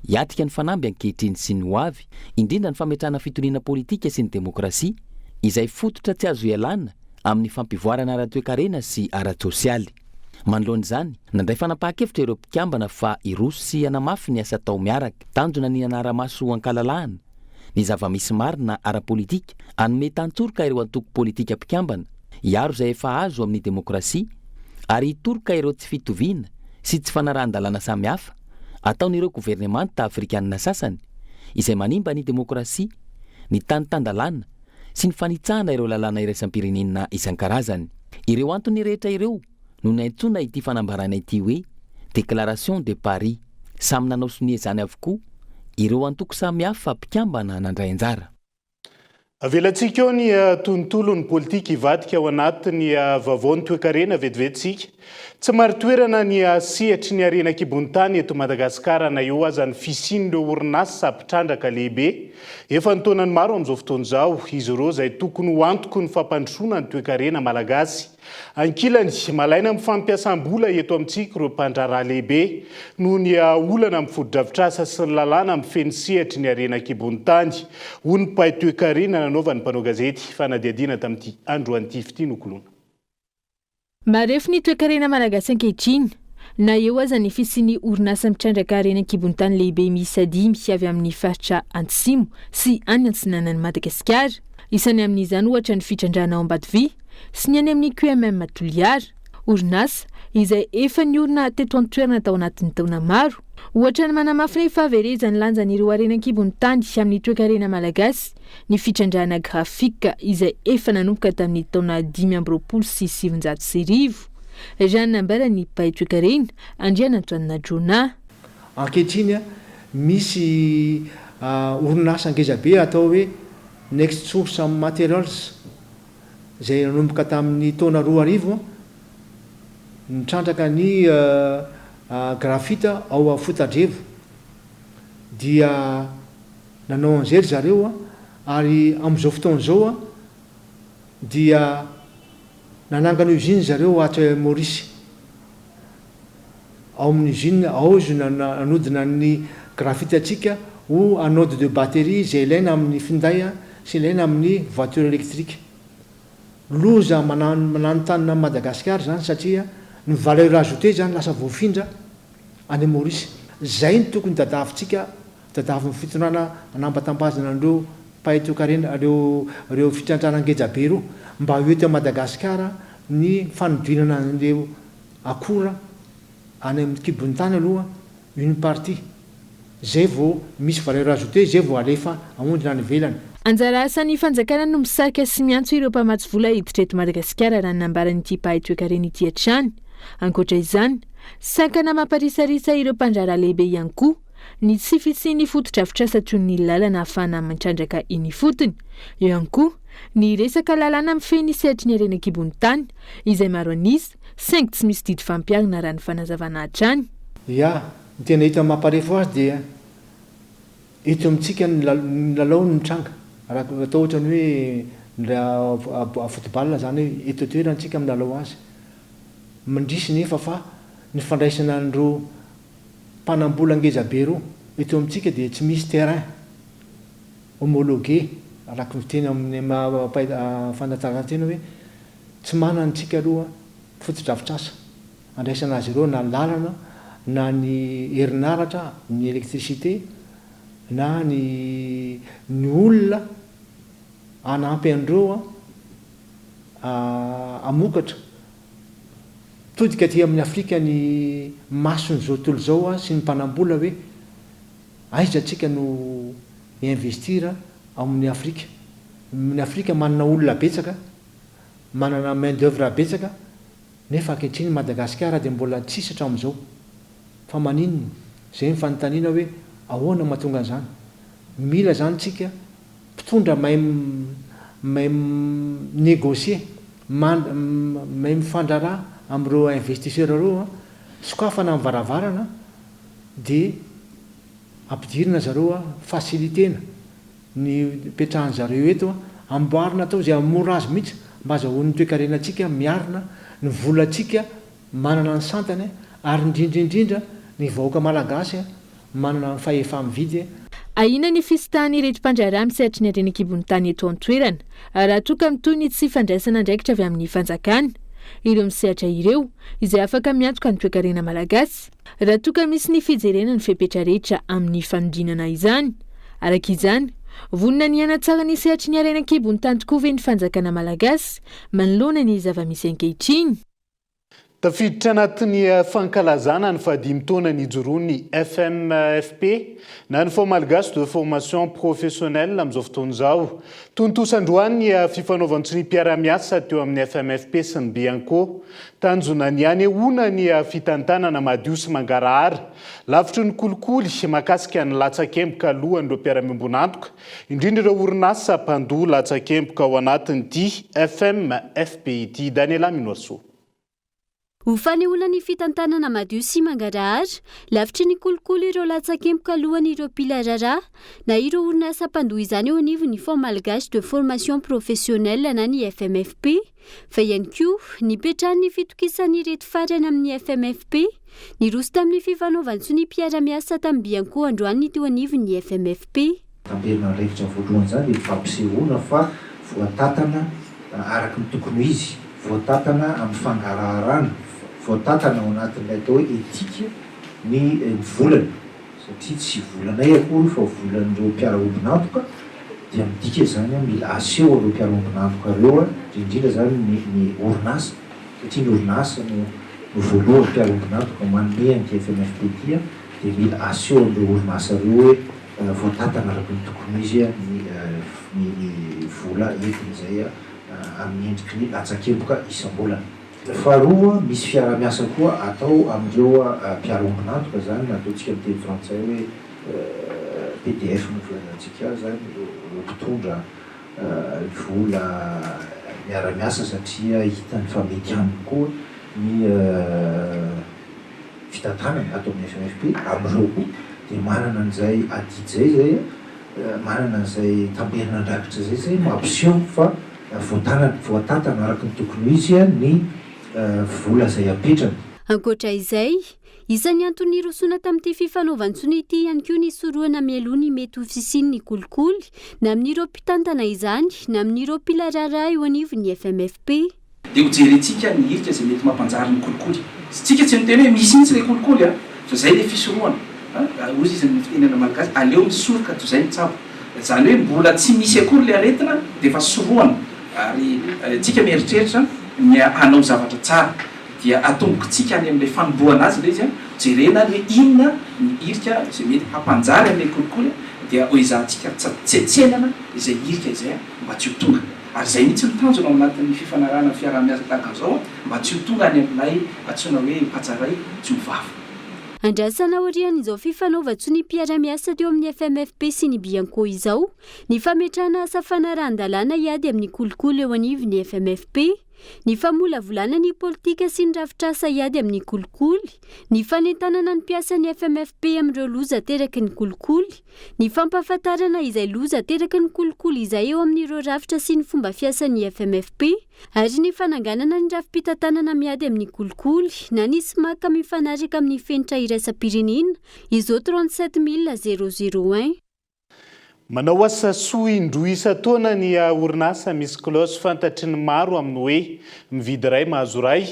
hiatrika ny fanamby ankehitriny sy ny hoavy, indrindra ny fametrahana fitoniana politika sy ny demokrasia izay fototra tsy azo ialana amin'ny fampivoarana ara-toekarena sy ara-tsosialy. Manoloana izany, nandray fanapahan-kevitra ireo mpikambana fa hiroso sy hanamafy ny asa atao miaraka. Tanjona ny hanara-maso an-kalalahana ny zava-misy marina ara-politika, hanome tantsoroka ireo antoko politika mpikambana, hiaro izay efa azo amin'ny demokrasia ary hitoroka ireo tsy fitoviana sy tsy fanarahan-dalàna samihafa ataon'ireo governemanta afrikanina sasany izay manimba ny demokrasia, ny tany tan-dalàna sy ny fanitsahana ireo lalàna iraisam-pirenena isan-karazany. Ireo antony rehetra ireo no niantsoana ity fanambarana ity hoe Déclaration de Paris. Samy nanao sonia izany avokoa ireo antoko samihafa mpikambana nandray anjara. Avelantsika eo ny tontolon'ny politika hivadika ao anatin'ny vaovaon'ny toekarena vetivety isika. Tsy marin-toerana ny sehatry ny harena an-kibon'ny tany eto Madagasikara na eo aza ny fisian'ireo orinasa mpitrandraka lehibe efa an-taonany maro amin'izao fotoana izao, izy ireo izay tokony ho antoky ny fampandrosoana ny toekarena malagasy. Ankilany, malaina amin'ny fampiasam-bola eto amintsika ireo mpandraharaha lehibe noho ny olana amin'ny fotodrafitrasa sy ny lalàna mifehy ny sehatry ny harena an-kibon'ny tany, hoy ny mpahay toekarena nanaovan'ny mpanao gazety fanadihadiana tamin'ity androany ity Fitia Nokoloana. Marefo ny toekarena malagasy ankehitriny, na eo aza ny fisian'ny orinasa mitrandraka harena an-kibon'ny tany lehibe miisa dimy avy amin'ny faritra Antsimo sy any Antsinanan'i Madagasikara. Isany amin'izany ohatra ny fitrandrahana ao Ambatovy sy ny any amin'ny QMM Toliara, orinasa izay efa niorina teto an-toerana tao anatin'ny taona maro. Ohatra ny manamafy ny fahaverezan'ny lanjan'ireo harena an-kibon'ny tany amin'ny toekarena malagasy ny fitrandrahana grafika izay efa nanomboka tamin'ny taona 1925, raha ny nambaran'ny mpahay toekarena Andrianantoanina Jonah. Ankehitriny, misy orinasa ngezabe atao hoe Next Source Materials izay nanomboka tamin'ny taona 2000 nitrandraka ny graphite ao Fotadrevo dia nanao an'izay ry zareo ary amin'izao fotoana izao dia nanangana usine zareo ato Maurice. Ao amin'ny usine ao izy no nanodina ny graphite antsika ho anode de batterie izay ilaina amin'ny finday sy ilaina amin'ny voiture électrique. Loza mananontanona an'i Madagasikara izany satria ny valeur ajoutée izany lasa voafindra any Maurice. Izay no tokony tadavintsika, tadavin'ny fitondrana anambatambazana an'ireo mpahay toekarena, ireo ireo fitrandrahana ngejabe ireo mba ho eto Madagasikara ny fanodinana an'ireo akora any amin'ny kibon'ny tany aloha une partie, zay vao misy valeur ajoutée, zay vao alefa aondrina any ivelany. Anjara asan'ny fanjakana no misarika sy miantso ireo mpamatsy vola hiditra eto Madagasikara raha ny nambaran'ity mpahay toekarena ity hatrany. Ankoatra izany, sakana mamparisarisa ireo mpandraharaha lehibe ihany koa ny tsy fisian'ny fotodrafitrasa toy ny lalana ahafahana mitrandraka eny ifotony. Eo ihany koa ny resaka lalàna mifehy ny sehatry ny harena an-kibon'ny tany izay maro an'isa saingy tsy misy didy fampiharana raha ny fanazavana hatrany. Ya, ny tena hita mamparefo azy dia eto amintsika ny lalao no mitranga, raha atao ohatran'ny hoe ny football zany hoe eto an-toerana tsika milalao azy, mindrisy nefa fa ny fandraisana an'ireo mpanambola ngeza be ireo eto amintsika dia tsy misy terrain homologué araka ny fiteny amin'ny maha fanatanjahantena hoe Tsy manana antsika aloha fotodrafitrasa andraisana azy ireo na lalana na ny herinaratra, ny électricité na ny ny olona hanampy an'ireo hamokatra. Mitodika aty amin'ny Afrika ny mason'izao tontolo izao sy ny mpanambola hoe aiza antsika no hi-investir ao amin'ny Afrika. Ny Afrika manana olona betsaka. Manana main d'oeuvre betsaka nefa ankehitriny Madagasikara dia mbola tsisy hatramin'izao. Fa maninona? Izay ny fanontaniana hoe ahoana mahatonga an'izany? Mila izany tsika mpitondra mahay mahay mi-negocier, Mahay mifandraharaha amin'ireo investisseurs ireo, sokafana ny varavarana dia ampidirina zareo, faciliter-na ny ipetrahan zareo eto, amboarina atao izay hahamora azy mihitsy mba azahoan'ny toekarenantsika miarina, ny volantsika manana ny santany ary indrindra indrindra ny vahoaka malagasy manana ny fahefa-mividy. Ahiana ny fisintahan'ireto mpandraharaha misehatry ny harena an-kibon'ny tany eto an-toerana raha toa ka mitohy ny tsy fandraisana andraikitra avy amin'ny fanjakana ireo misehatra ireo izay afaka miantoka ny toekarena malagasy raha toa ka misy ny fijerena ny fepetra rehetra amin'ny fanodinana izany. Araka izany, vonona ny hanatsara ny sehatry ny harena an-kibon'ny tany tokoa ve ny fanjakana malagasy manoloana ny zava-misy ankehitriny? Tafiditra anatin'ny fankalazana ny fahadimy taona nijoroan'ny FMFP na ny Fonds Malgache de Formation Professionnelle amin'izao fotoana izao. Tontosa androany ny fifanaovan-tsoniam-piarahamiasa teo amin'ny FMFP sy ny Bianco. Tanjona ny hanehoana ny fitantanana madio sy mangarahara, lavitry ny kolikoly mahakasika ny latsakemboka alohan'ireo mpiara-miombon'antoka, indrindra ireo orinasa mpandoa latsakemboka ao anatin'ity FMFP ity. Daniela Minoasoa. Ho fanehoana ny fitantanana madio sy mangarahara, lavitry ny kolikoly ireo latsakemboka alohan'ireo mpila raharaha na ireo orinasa mpandoa izany eo anivon'ny Fonds Malgache de Formation Professionnelle na ny FMFP, fa ihany koa nipetrahan'ny fitokisan'ireto farany amin'ny FMFP. Niroso tamin'ny fifanaovan-tsonia mpiara-miasa tamin'ny Bianco androany ny teo anivon'ny FMFP. Tamberina andraikitra voalohany izany dia ny fampisehoana fa voatatana araka ny tokony ho izy, voatatana amin'ny fangaraharana, voatatana ao anatin'ilay atao hoe éthique ny ny volana satria tsy volanay akory io fa volan'ireo mpiara-ombon'antoka dia midika izany mila aseho ireo mpiara-ombon'antoka ireo indrindra indrindra izany ny ny orinasa satria ny orinasa no no voalohany mpiara-ombon'antoka manome an'ity FMFP ity dia mila aseho an'ireo orinasa ireo hoe Voatantana araka ny tokony ho izy ny ny vola entiny izay amin'ny endriky ny latsakemboka isam-bolana. Faharoa, misy fiaraha-miasa koa atao amin'ireo mpiara-ombon'antoka izany na ataontsika amin'ny teny frantsay hoe PDF no filazantsika azy izany, ireo mpitondra vola miara-miasa satria hitany fa mety aminy koa ny fitantanana ato amin'ny FMFP amin'ireo koa dia manana an'izay adidy izay izay, manana an'izay tamberin'andrakitra izay izay mampiseho fa voatanana, voatantana araka ny tokony ho izy ny vola izay apetrany. Ankoatra izay, isan'ny antony nirosoana tamin'ity fifanaovan-tsonia ity ihany koa ny hisorohana mialoha ny mety ho fisian'ny kolikoly na amin'ireo mpitantana izany na amin'ireo mpila raharaha eo anivon'ny FMFP. Dia ho jerentsika ny hirika izay mety mampanjary ny kolikoly. Tsika tsy miteny hoe misy mihitsy ilay kolikoly a! Fa izay ilay fisorohana a! Hozy izy ny fitenenana malagasy, aleo misoroka toy izay mitsabo. Izany hoe mbola tsy misy akory ilay aretina dia efa sorohana. Ary tsika mieritreritra ny hanao zavatra tsara dia atombokitsika any amin'ilay fanombohana azy ilay izy a! Jerena ary hoe inona ny hirika izay mety hampanjary an'ilay kolikoly dia hoezahantsika tsetsenana izay hirika izay mba tsy ho tonga. Ary izay mihitsy no tanjona ao anatin'ny fifanarahana fiaraha-miasa tahaka an'izao, mba tsy ho tonga any amin'ilay antsoina hoe mpatsaray tsy ho vava. Andrasana aorian'izao fifanaovan-tsonia mpiara-miasa teo amin'ny FMFP sy ny Bianco izao ny fametrahana asa fanarahan-dalàna hiady amin'ny kolikoly eo anivon'ny FMFP, ny famolavolana ny politika sy ny rafitrasa hiady amin'ny kolikoly, ny fanentanana ny mpiasan'ny FMFP amin'ireo loza ateraky ny kolikoly, Ny fampahafantarana izay loza ateraky ny kolikoly izay eo amin'ireo rafitra sy ny fomba fiasan'ny FMFP, ary ny fananganana ny rafi-pitantanana miady amin'ny kolikoly na ny SMAC mifanaraka amin'ny fenitra iraisam-pirenena ISO 37001. Manao asa soa indroa isan-taona ny orinasa Miss Close fantatry ny maro amin'ny hoe mividy iray mahazo iray.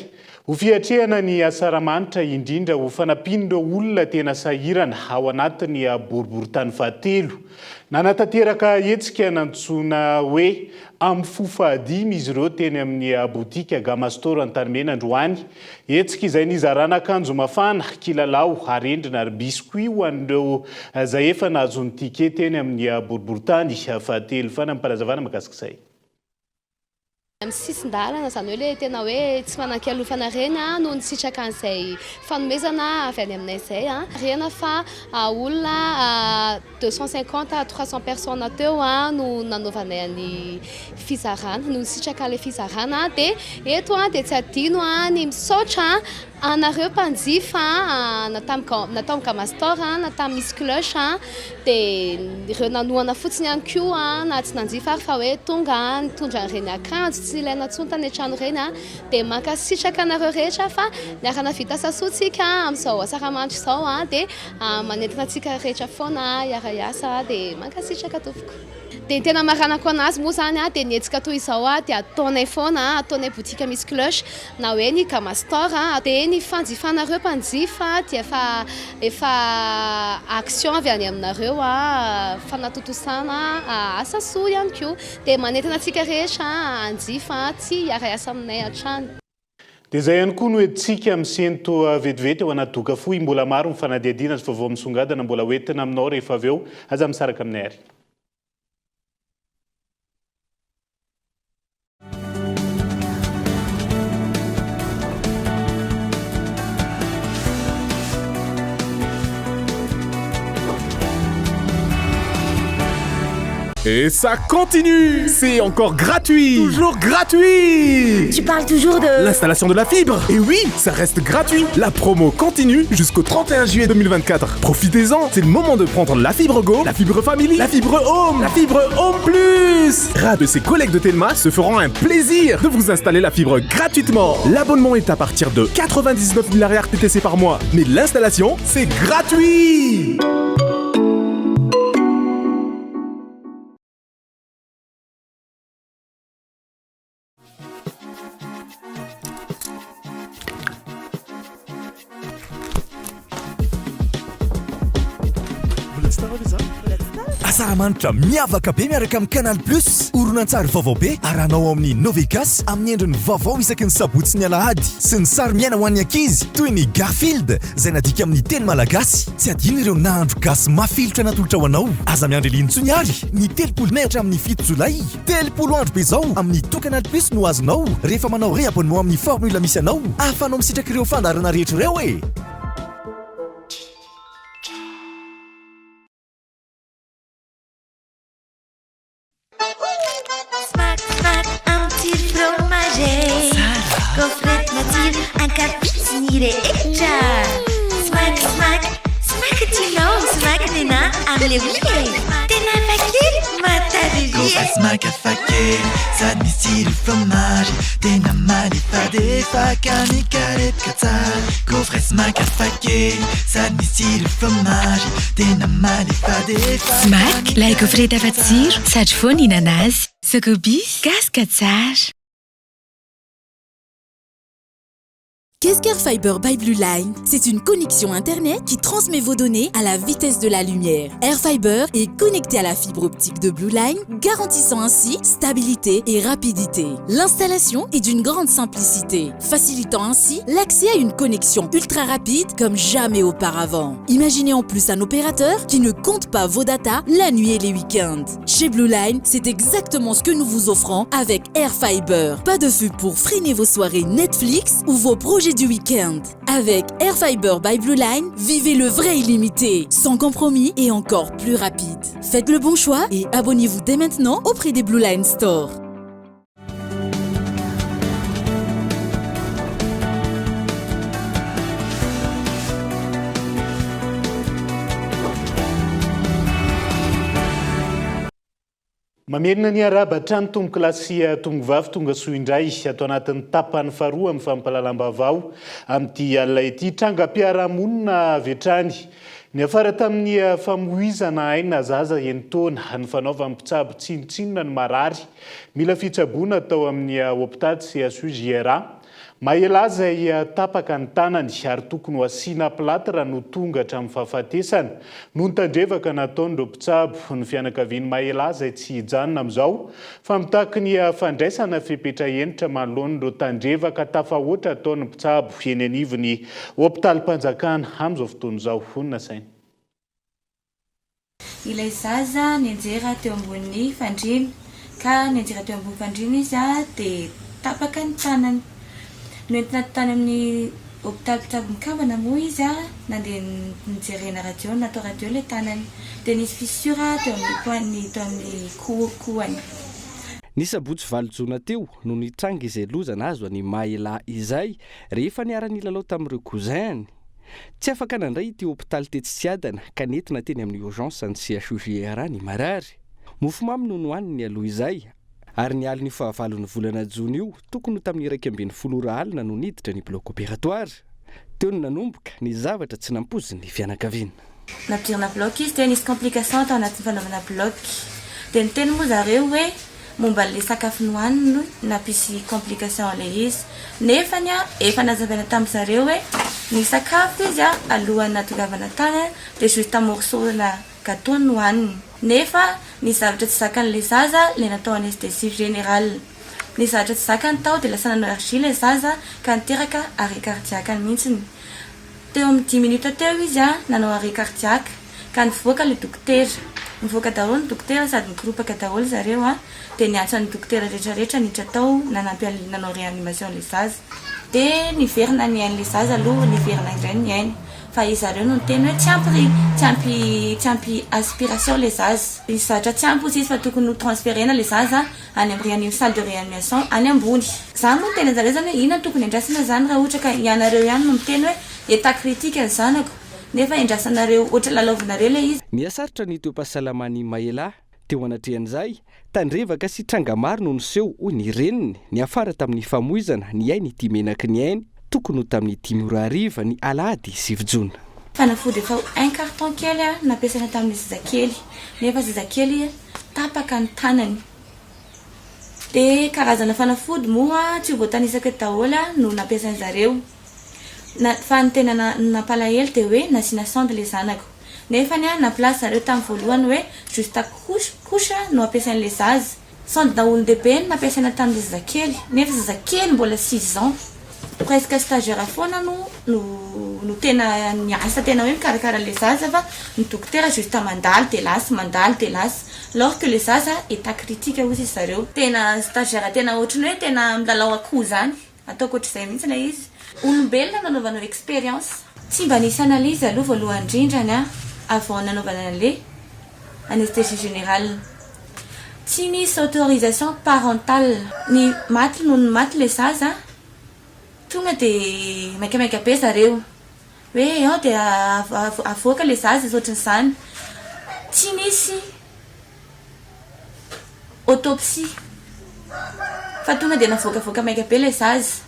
Ho fiatrehana ny asaramanitra, indrindra ho fanampian'ireo olona tena sahirana ao anatin'ny boriborintany fahatelo. Nanatanteraka hetsika nantsoina hoe Amin'ny fo fahadimy izy ireo teny amin'ny botika Gamma Store Antanimena androany. Hetsika izay nizarana akanjo mafana, kilalao, arendrina ary biscuit ho an'ireo izay efa nahazo ny ticket teny amin'ny boriborintany fahatelo. Fanampim-panazavana mahakasika izay. Amin'ny sisin-dalana, izany hoe ilay tena hoe tsy manan-kialofana ireny no nisitraka an'izay fanomezana avy any aminay izay. Marihana fa olona 250 à 300 personnes teo no nanaovanay ny fizarana, no nisitraka ilay fizarana. Dia eto dia tsy adino ny misaotra Anareo mpanjifa na tamin'ny na tao amin'ny Gamma Store na tamin'ny Miss Clutch dia ireo nanohana fotsiny ihany koa na tsy nanjifa ary fa hoe tonga nitondra an'ireny akanjo tsy nilaina intsony tany an-trano ireny dia mankasitraka anareo rehetra fa niara-nahavita asa soa tsika amin'izao asaramanitra izao dia manentana antsika rehetra foana hiara-hiasa dia mankasitraka tompoko. Dia ny tena hamaranako anazy moa izany dia ny hetsika toy izao dia ataonay foana, ataonay boutique Miss Clutch na hoe ny Gamma Store dia ny fanjifanareo mpanjifa dia efa efa action avy any aminareo fanatontosana asa soa ihany koa dia manentana antsika rehetra hanjifa tsy hiara-hiasa aminay hatrany. Dia izay ihany koa no entintsika misento vetivety ao anaty doka fohy. Mbola maro ny fanadihadiana sy vaovao misongadina mbola ho entina aminao rehefa avy eo. Aza misaraka aminay ary. Et ça continue C'est encore gratuit Toujours gratuit Tu parles toujours de... L'installation de la fibre Et oui, ça reste gratuit La promo continue jusqu'au 31 juillet 2024. Profitez-en, c'est le moment de prendre la fibre Go, la fibre Family, la fibre Home, la fibre Home Plus Rad et ses collègues de Telma se feront un plaisir de vous installer la fibre gratuitement. L'abonnement est à partir de 99 000 TTC par mois. Mais l'installation, c'est gratuit Asaramanitra miavaka be miaraka amin'ny Canal Plus. Horonantsary vaovao be arahanao ao amin'ny Novegas amin'ny endriny vaovao isaky ny sabotsy sy ny alahady sy ny sary miaina ho an'ny ankizy toy ny Garfield izay nadika amin'ny teny malagasy. Tsy adino ireo nahandro gasy mafilotra natolotra ho anao. Aza miandry ela intsony ary ny 30 mey hatramin'ny 7 jolay. 30 andro be izao amin'ny to Canal Plus no azonao rehefa manao réabonnement amin'ny formule misy anao ahafahanao misitraka ireo fandaharana rehetra ireo e! Smack smack amin'ny tsiro fromage Gaufrette matsiro ankafiziny ny rehetra Smack smack smack tianao smack nenà amin'ilay oui e Tena hafakely mahatavy ery e Gaufrette smack hafakely sady misy tsiro fromage Tena malefadefaka mikarepoka tsara Gaufrette smack hafakely sady misy tsiro fromage Tena malefadefaka Smack, ilay gaufrette afa-tsiro sady vao nihinana azy. Socobis, gasy ka tsara. Qu'est-ce qu'Air Fiber by Blue Line C'est une connexion Internet qui transmet vos données à la vitesse de la lumière. Air Fiber est connecté à la fibre optique de Blue Line, garantissant ainsi stabilité et rapidité. L'installation est d'une grande simplicité, facilitant ainsi l'accès à une connexion ultra rapide comme jamais auparavant. Imaginez en plus un opérateur qui ne compte pas vos datas la nuit et les week-ends. Chez Blue Line, c'est exactement ce que nous vous offrons avec Air Fiber. Pas de feu pour freiner vos soirées Netflix ou vos projets du week-end. Avec Air Fiber by Blue Line, vivez le vrai illimité, sans compromis et encore plus rapide. Faites le bon choix et abonnez-vous dès maintenant auprès des Blue Line Store. Mamerina ny arahaba hatrany tompokolahy sy tompokovavy tonga soa indray ato anatin'ny tapany faharoa amin'ny fampahalalam-baovao amin'ity alina ity. Trangam-piarahamonina avy hatrany niafara tamin'ny famoizana aina zaza enin-taona ny fanaovan'ny mpitsabo tsinontsinona ny marary mila fitsaboana tao amin'ny hopitaly CHU JRA. Mahelà izay tapaka ny tanany ary tokony ho asiana plâtre no tonga hatramin'ny fahafatesana. Noho ny tandrevaka nataon'ireo mpitsabo, ny fianakavian'i Mahelà izay tsy hijanona amin'izao fa mitaky ny fandraisana fepetra hentitra manoloana ireo tandrevaka tafahoatra ataon'ny mpitsabo eny anivon'ny hopitalim-panjakana amin'izao fotoana izao, hoy ny nasainy. Ilay zaza nianjera teo ambonin'ny fandriana. Ka nianjera teo ambony fandriana izy dia tapaka ny tanany. Noentina tany amin'ny hopitaly mpitsabo mikambana moa izy, nandeha nijerena radio, natao radio ilay tanany. Dia nisy fissure teo amin'ny poignet, teo amin'ny kohany. Ny sabotsy valo jona teo no nitranga izay loza nahazo an'i Maela izay rehefa niara-nilalao tamin'ireo cousin-ny. Tsy afaka nandray ity hopitaly tetsy Tsiadana ka nentina teny amin'ny urgence an'ny CHUJRA ny marary. Mofomamy no nohaniny nialoha izay, ary ny alin'io fahavalon'ny volana jona io, tokony ho tamin'ny 11 ora alina no niditra ny bloc opératoire. Teo no nanomboka ny zavatra tsy nampoizin'ny fianakaviana. Nampidirina bloc izy dia nisy complication tao anatin'ny fanaovana bloc. Dia niteny moa zareo hoe momba an'ilay sakafo nohaniny no nampisy complication an'ilay izy. Nefany efa nazavaina tamin-dry zareo hoe nisakafo izy alohan'ny nahatongavana tany dia juste morceau-na Gâteau no nohaniny. Nefa ny zavatra tsy zakan'ilay zaza ilay natao anesthésie générale. Ny zavatra tsy zakany tao dia lasa nanao RJ ilay zaza ka niteraka arrêt cardiaque mihitsiny. Teo amin'ny dix minutes teo izy nanao arrêt cardiaque ka nivoaka ilay dokotera. Nivoaka daholo ny dokotera sady nikoropaka daholo zareo dia niantso an'ny dokotera rehetra rehetra niditra tao nanampy an'ilay nanao réanimation ilay zaza. Dia niverina ny ain'ilay zaza aloha niverina indray ny ainy. Fa izareo no niteny hoe tsy ampy ry, tsy ampy, tsy ampy aspiration le zaza. Misy zavatra tsy ampy hozy izy fa tokony ho transferena le zaza any amin'ny réanim, salle de réanimation any ambony. Za moa niteny anjareo zany hoe inona no tokony andrasana zany raha ohatra ka ianareo ihany no miteny hoe état critique ny zanako nefa endrasanareo ohatra lalaovinareo le izy. Nihasarotra ny toe-pahasalaman'i Maela. Teo anatrehan'izay, tandrevaka sy tranga maro no niseho, hoy ny reniny, niafara tamin'ny famoizana ny ainy ity menaky ny ainy, tokony ho tamin'ny dimy ora hariva ny alahady sivy jona. Fanafody efa ho un carton kely nampiasaina tamin'ny zazakely, nefa zazakely tapaka ny tanany. Dia karazana fanafody moa tsy ho voatanisako eto daholo no nampiasain-zareo. Na, fa ny tena nampalahelo dia hoe nasiana sonde ilay zanako. Nefa ny ahy nampilaza zareo tamin'ny voalohany hoe juste couche couche no ampiasain'ilay zaza. Sonde na olon-dehibe no nampiasaina tamin'ilay zazakely, nefa zazakely mbola six ans. Presque stagiaire foana no no no tena niasa tena hoe mikarakara an'ilay zaza fa ny dokotera juste mandalo dia lasa, mandalo dia lasa. Alors que le zaza état critique hozy izy zareo. Tena stagiaire tena ohatran'ny hoe tena milalao akoho izany. Ataoko ohatr'izay mihitsy ilay izy. Olombelona no anaovanao expérience. Tsy mba nisy analyse aloha voalohany indrindra ny avant nanaovana an'le anesthésie générale. Tsy nisy autorisation parentale. Ny maty nony maty le zaza tonga de maikamaika be zareo hoe ao de avoaka le zaza sy ohatran'izany. Tsy nisy Autopsie. Fa tonga dia navoakavoaka maika be ilay zaza.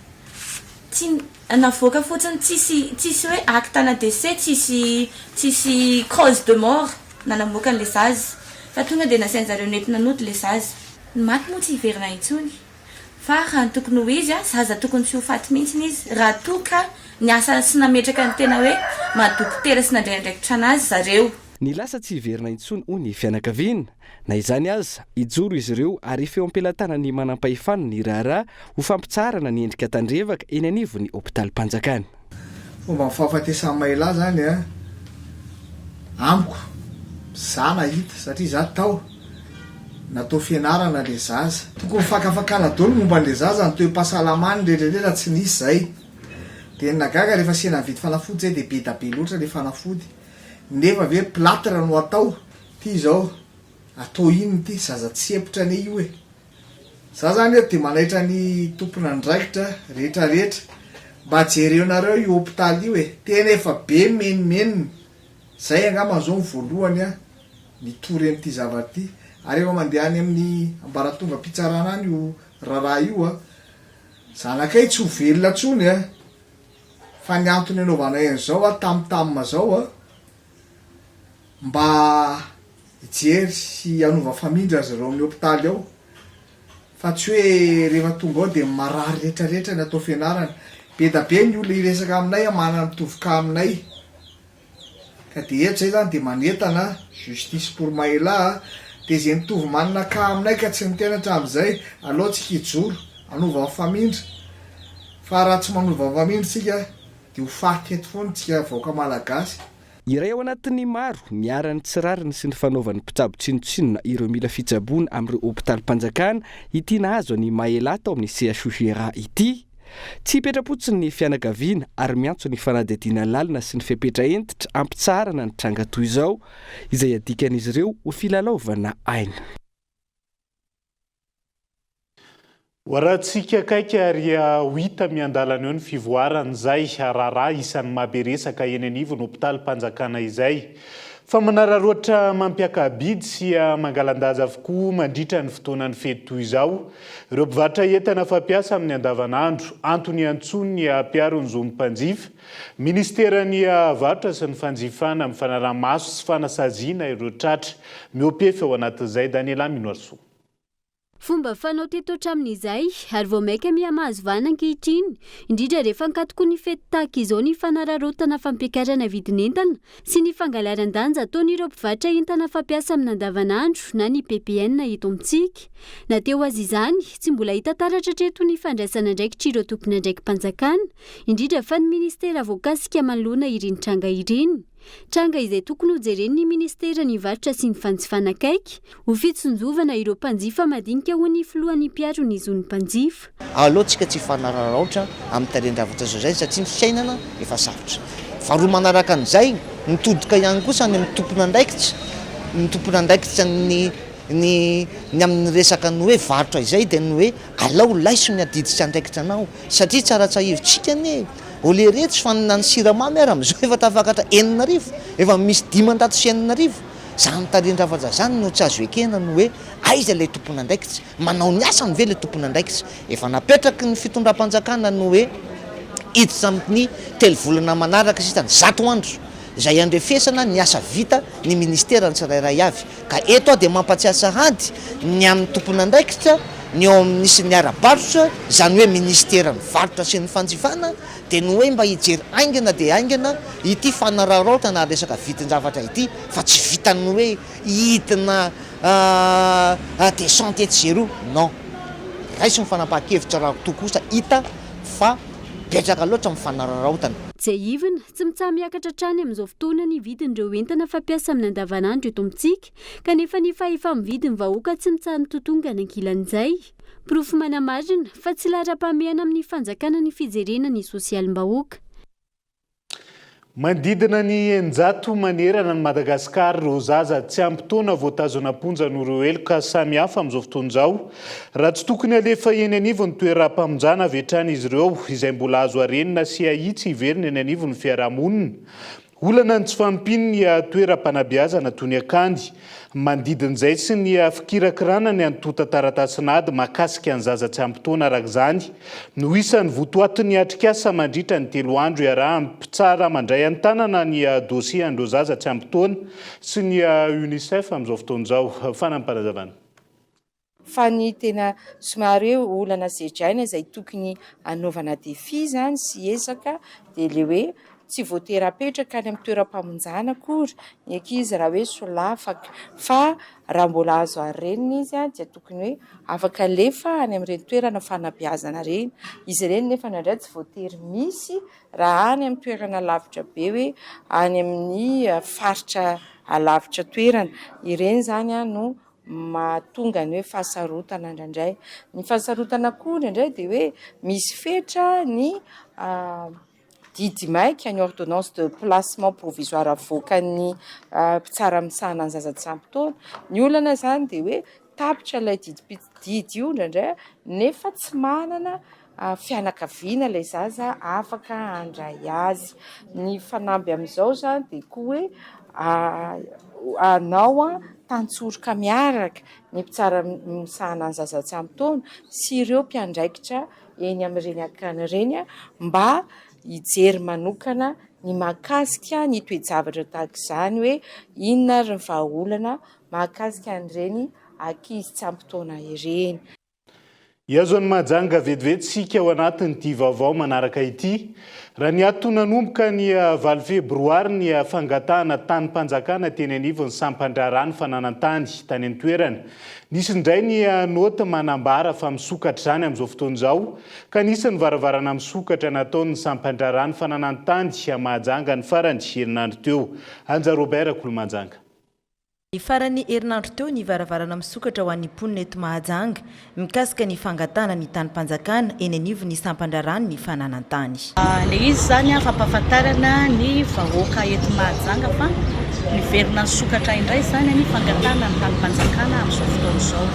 Tsy navoaka fotsiny tsisy tsisy hoe acte na décès, tsisy tsisy cause de mort nanamoaka an'ilay zaza. Fa tonga dia nasain-jareo nentina nody ilay zaza. Ny maty moa tsy hiverina intsony. Fa raha ny tokony ho izy, zaza tokony tsy ho faty mihitsy izy raha toa ka niasa sy nametraka ny tena hoe maha dokotera sy nandray andraikitra anazy zareo. Ny lasa tsy hiverina intsony hoy ny fianakaviana. Na izany aza, hijoro izy ireo ary efa eo am-pelatanan'ny manampahefana ny raharaha ho fampitsaharana ny endrika tandrevaka eny anivon'ny hopitalim-panjakana. Fomba fahafatesan'i Maela zany a, amiko, za nahita satria za tao, natao fianarana le zaza. Tokony fakafakana daholo momba an'le zaza, ny toe-pahasalamany rehetra rehetra tsy nisy zay. De ny nahagaga rehefa sena nividy fanafody zay de be da be loatra le fanafody. Nefa ve plâtre no atao? Ty izao atao inona ity? Zaza tsy sempotra anie io e! Za zany eto dia manaitra ny tompon'andraikitra rehetra rehetra mba jereonareo io hopitaly io e! Tena efa be menomenona! Zay angamba zao ny voalohany a mitory an'ity zavatra ity ary efa mandeha any amin'ny ambaratongam-pitsarana any io raharaha io a! Zanakay tsy ho velona tsony a! Fa ny antony anaovanay an'izao a tam tam zao a mba hijery sy hanova famindra ry zareo amin'ny hopitaly ao fa tsy hoe rehefa tonga ao dia marary rehetra rehetra ny atao fianarana. Be da be ny olona hiresaka aminay a manana mitovy cas aminay. Ka dia eto zay zany dia manentana justice pour Maela a, dia izay mitovy manana cas aminay ka tsy niteny hatramin'izay, alao tsika hijoro hanova ny famindra, fa raha tsy manova ny famindra tsika dia ho faty eto foana tsika vahoaka malagasy. Iray ao anatin'ny maro niharan'ny tsy rariny sy ny fanaovan'ny mpitsabo tsinontsinona ireo mila fitsaboana amin'ireo hopitalim-panjakana ity nahazo an'i Maela tao amin'ny CHU Hjra ity. Tsy hipetra-potsiny ny fianakaviana ary miantso ny fanadihadiana lalina sy ny fepetra hentitra hampitsaharana ny tranga toy izao, izay adikan'izy ireo ho filalaovana aina. Ho arahantsika akaiky ary ho hita miandalana eo ny fivoaran'izay raharaha isan'ny mahabe resaka eny anivon'ny hopitalim-panjakana izay. Fa manararaotra mampiaka-bidy sy mangalan-daza avokoa mandritra ny fotoanan'ny fety toy izao ireo mpivarotra entana fampiasa amin'ny andavanandro. Antony iantsoany ny mpiaro ny zon'ny mpanjifa, Ministeran'ny Varotra sy ny Fanjifana amin'ny fanaraha-maso sy fanasaziana ireo tratra mihoa-pefy ao anatin'izay. Daniela Minoarisoa. Fomba fanao teto hatramin'izay ary vao mainka miha-mahazo vahana ankehitriny, indrindra rehefa ankatoky ny fety tahaka izao ny fanararaotana fampiakarana vidin'entana sy ny fangalaran-danja ataon'ireo mpivarotra entana fampiasa amin'ny andavanandro na ny ppn eto amintsika. Na teo aza izany, tsy mbola hita taratra hatreto ny fandraisan'andraikitr'ireo tompon'andraiki-panjakana, indrindra fa ny minisitera voakasika manoloana ireny tranga ireny. Tranga izay tokony hojeren'ny minisiteran'ny varotra sy ny fanjifana akaiky ho fitsinjovana ireo mpanjifa madinika hoy ny filohan'ny mpiaro ny zon'ny mpanjifa. Aleo tsika tsy hifanararaotra amin'ny tarehin-javatra izao izay satria ny fiainana efa sarotra. Faharoa manaraka an'izay, mitodika ihany kosa any amin'ny tompon'andraikitra, ny tompon'andraikitra ny ny ny amin'ny resaka ny hoe varotra izay dia ny hoe alao laiso ny adidy sy andraikitra anao satria tsara tsahivitsika anie O leretsy fa na ny siramamy ara amizao efa tafakatra 6000, efa misy 6500, zany tarehin-javatra zany no tsy azo ekena ny hoe aiza ilay tompon'andraikitra, manao ny asany ve ilay tompon'andraikitra, efa napetraky ny fitondram-panjakana ny hoe hiditra amin'ny telo volana manaraka sisa ny zato andro izay andrefesana ny asa vita ny ministera ny tsirairay avy, ka eto aho dia mampatsiahy sahady ny amin'ny tompon'andraikitra ny eo amin'ny sy ny ara-barotra, izany hoe ministeran'ny varotra sy ny fanjifana, dia ny hoe mba hijery haingana dia haingana ity fanararaotana resaka vidin-javatra ity fa tsy vitan'ny hoe hidina descente etsy sy eroa, non, raiso ny fanapahan-kevitra raha toa kosa hita fa betsaka loatra ny fanararaotana. Tsiahivina, tsy mitsaha-miakatra hatrany amin'izao fotoana ny vidin'ireo entana fampiasa amin'ny andavanandro eto amintsika. Kanefa ny fahefa-mividy ny vahoaka tsy mitsaha-mitotongana ankilan'izay. Porofo manamarina fa tsy laharam-pahamehana amin'ny fanjakana ny fijerena ny sosialim-bahoaka. Manodidina ny 600 manerana an'i Madagasikara ireo zaza tsy ampy taona voatazona am-ponja noho ireo heloka samihafa amin'izao fotoana izao. Raha tsy tokony halefa eny anivon'ny toeram-pamonjana avy hatrany izy ireo, izay mbola azo harenina sy ahitsy hiverina eny anivon'ny fiarahamonina. Olana ny tsy fahampian'ny toeram-panabeazana toy ny akany manodidina izay sy ny fikirakirana ny antontan-taratasin'ady mahakasika ny zaza tsy ampy taona araka izany no isan'ny votoatin'ny atrikasa mandritra ny telo andro iarahan'ny mpitsara mandray an-tanana ny dosie an'ireo zaza tsy ampy taona sy ny Unicef amin'izao fotoana izao. Fanampim-panazavana. Fa ny tena somary hoe olana sedraina izay tokony hanaovana défi izany sy ezaka dia ilay hoe tsy voatery apetraka any amin'ny toeram-pamonjana akory ny ankizy raha hoe solafaka fa raha mbola azo harenina izy dia tokony hoe afaka alefa any amin'ireny toerana fanabeazana ireny. Izy ireny nefa indraindray tsy voatery misy raha any amin'ny toerana lavitra be hoe any amin'ny faritra alavitra toerana. Ireny izany no mahatonga ny hoe fahasarotana indraindray. Ny fahasarotana koa indraindray dia hoe misy fetra ny didy maika, ny ordonnance de placement provisoire avoakan'ny mpitsara misahana ny zaza tsy ampy taona. Ny olana izany dia hoe tapitra ilay didim-pididy io indraindray nefa tsy manana fianakaviana ilay zaza afaka handray azy. Ny fanamby amin'izao izany dia koa hoe hanao tantsoroka miaraka ny mpitsara misahana ny zaza tsy ampy taona sy ireo mpiandraikitra eny amin'ireny akany ireny mba hijery manokana ny mahakasika ny toe-javatra tahaka izany hoe inona ary ny vahaolana mahakasika an'ireny ankizy tsy ampy taona ireny. Hihazo an'i Mahajanga vetivety isika ao anatin'ity vaovao manaraka ity. Raha niato nanomboka ny valo febroary ny fangatahana tanim-panjakana teny anivon'ny sampan-draharaha ny fananan-tany tany an-toerana. Nisy indray ny naoty manambara fa misokatra izany amin'izao fotoana izao ka nisy ny varavarana misokatra nataon'ny sampan-draharaha ny fananan-tany Mahajanga ny farany herinandro teo. Anja Robert Kolomanjanga. Ny faran'ny herinandro teo ny varavarana misokatra ho an'ny mponina eto Mahajanga mikasika ny fangatahana ny tanim-panjakana eny anivon'ny sampan-draharahan'ny fananan-tany. Ilay izy izany fampahafantarana ny vahoaka eto Mahajanga fa niverina nisokatra indray izany ny fangatahana ny tanim-panjakana amin'izao fotoana izao.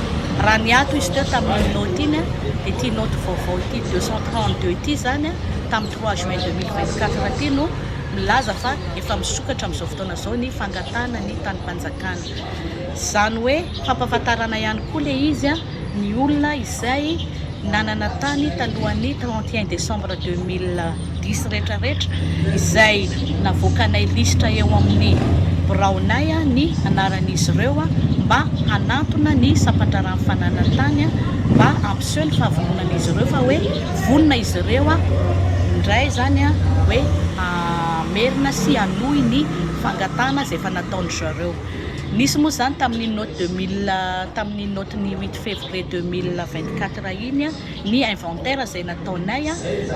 Raha niato izy teo tamin'iny naoty iny dia ity naoty vaovao ity 232 ity izany tamin'ny trois juin 2024 ity no milaza fa efa misokatra amin'izao fotoana izao ny fangatahana ny tanim-panjakana. Izany hoe fampahafantarana ihany koa ilay izy ny olona izay nanana tany talohan'ny 31 décembre 2010 rehetra rehetra izay navoakanay lisitra eo amin'ny biraonay ny anaran'izy ireo mba hanantona ny sampan-draharahan'ny fananan-tany mba hampiseho ny fahavononan'izy ireo fa hoe vonona izy ireo indray izany hoe hamerina sy hanohy ny fangatahana izay efa nataon-dry zareo. Nisy moa izany tamin'iny note deux mille, tamin'iny note-n'ny huit février 2024 iny ny inventaire izay nataonay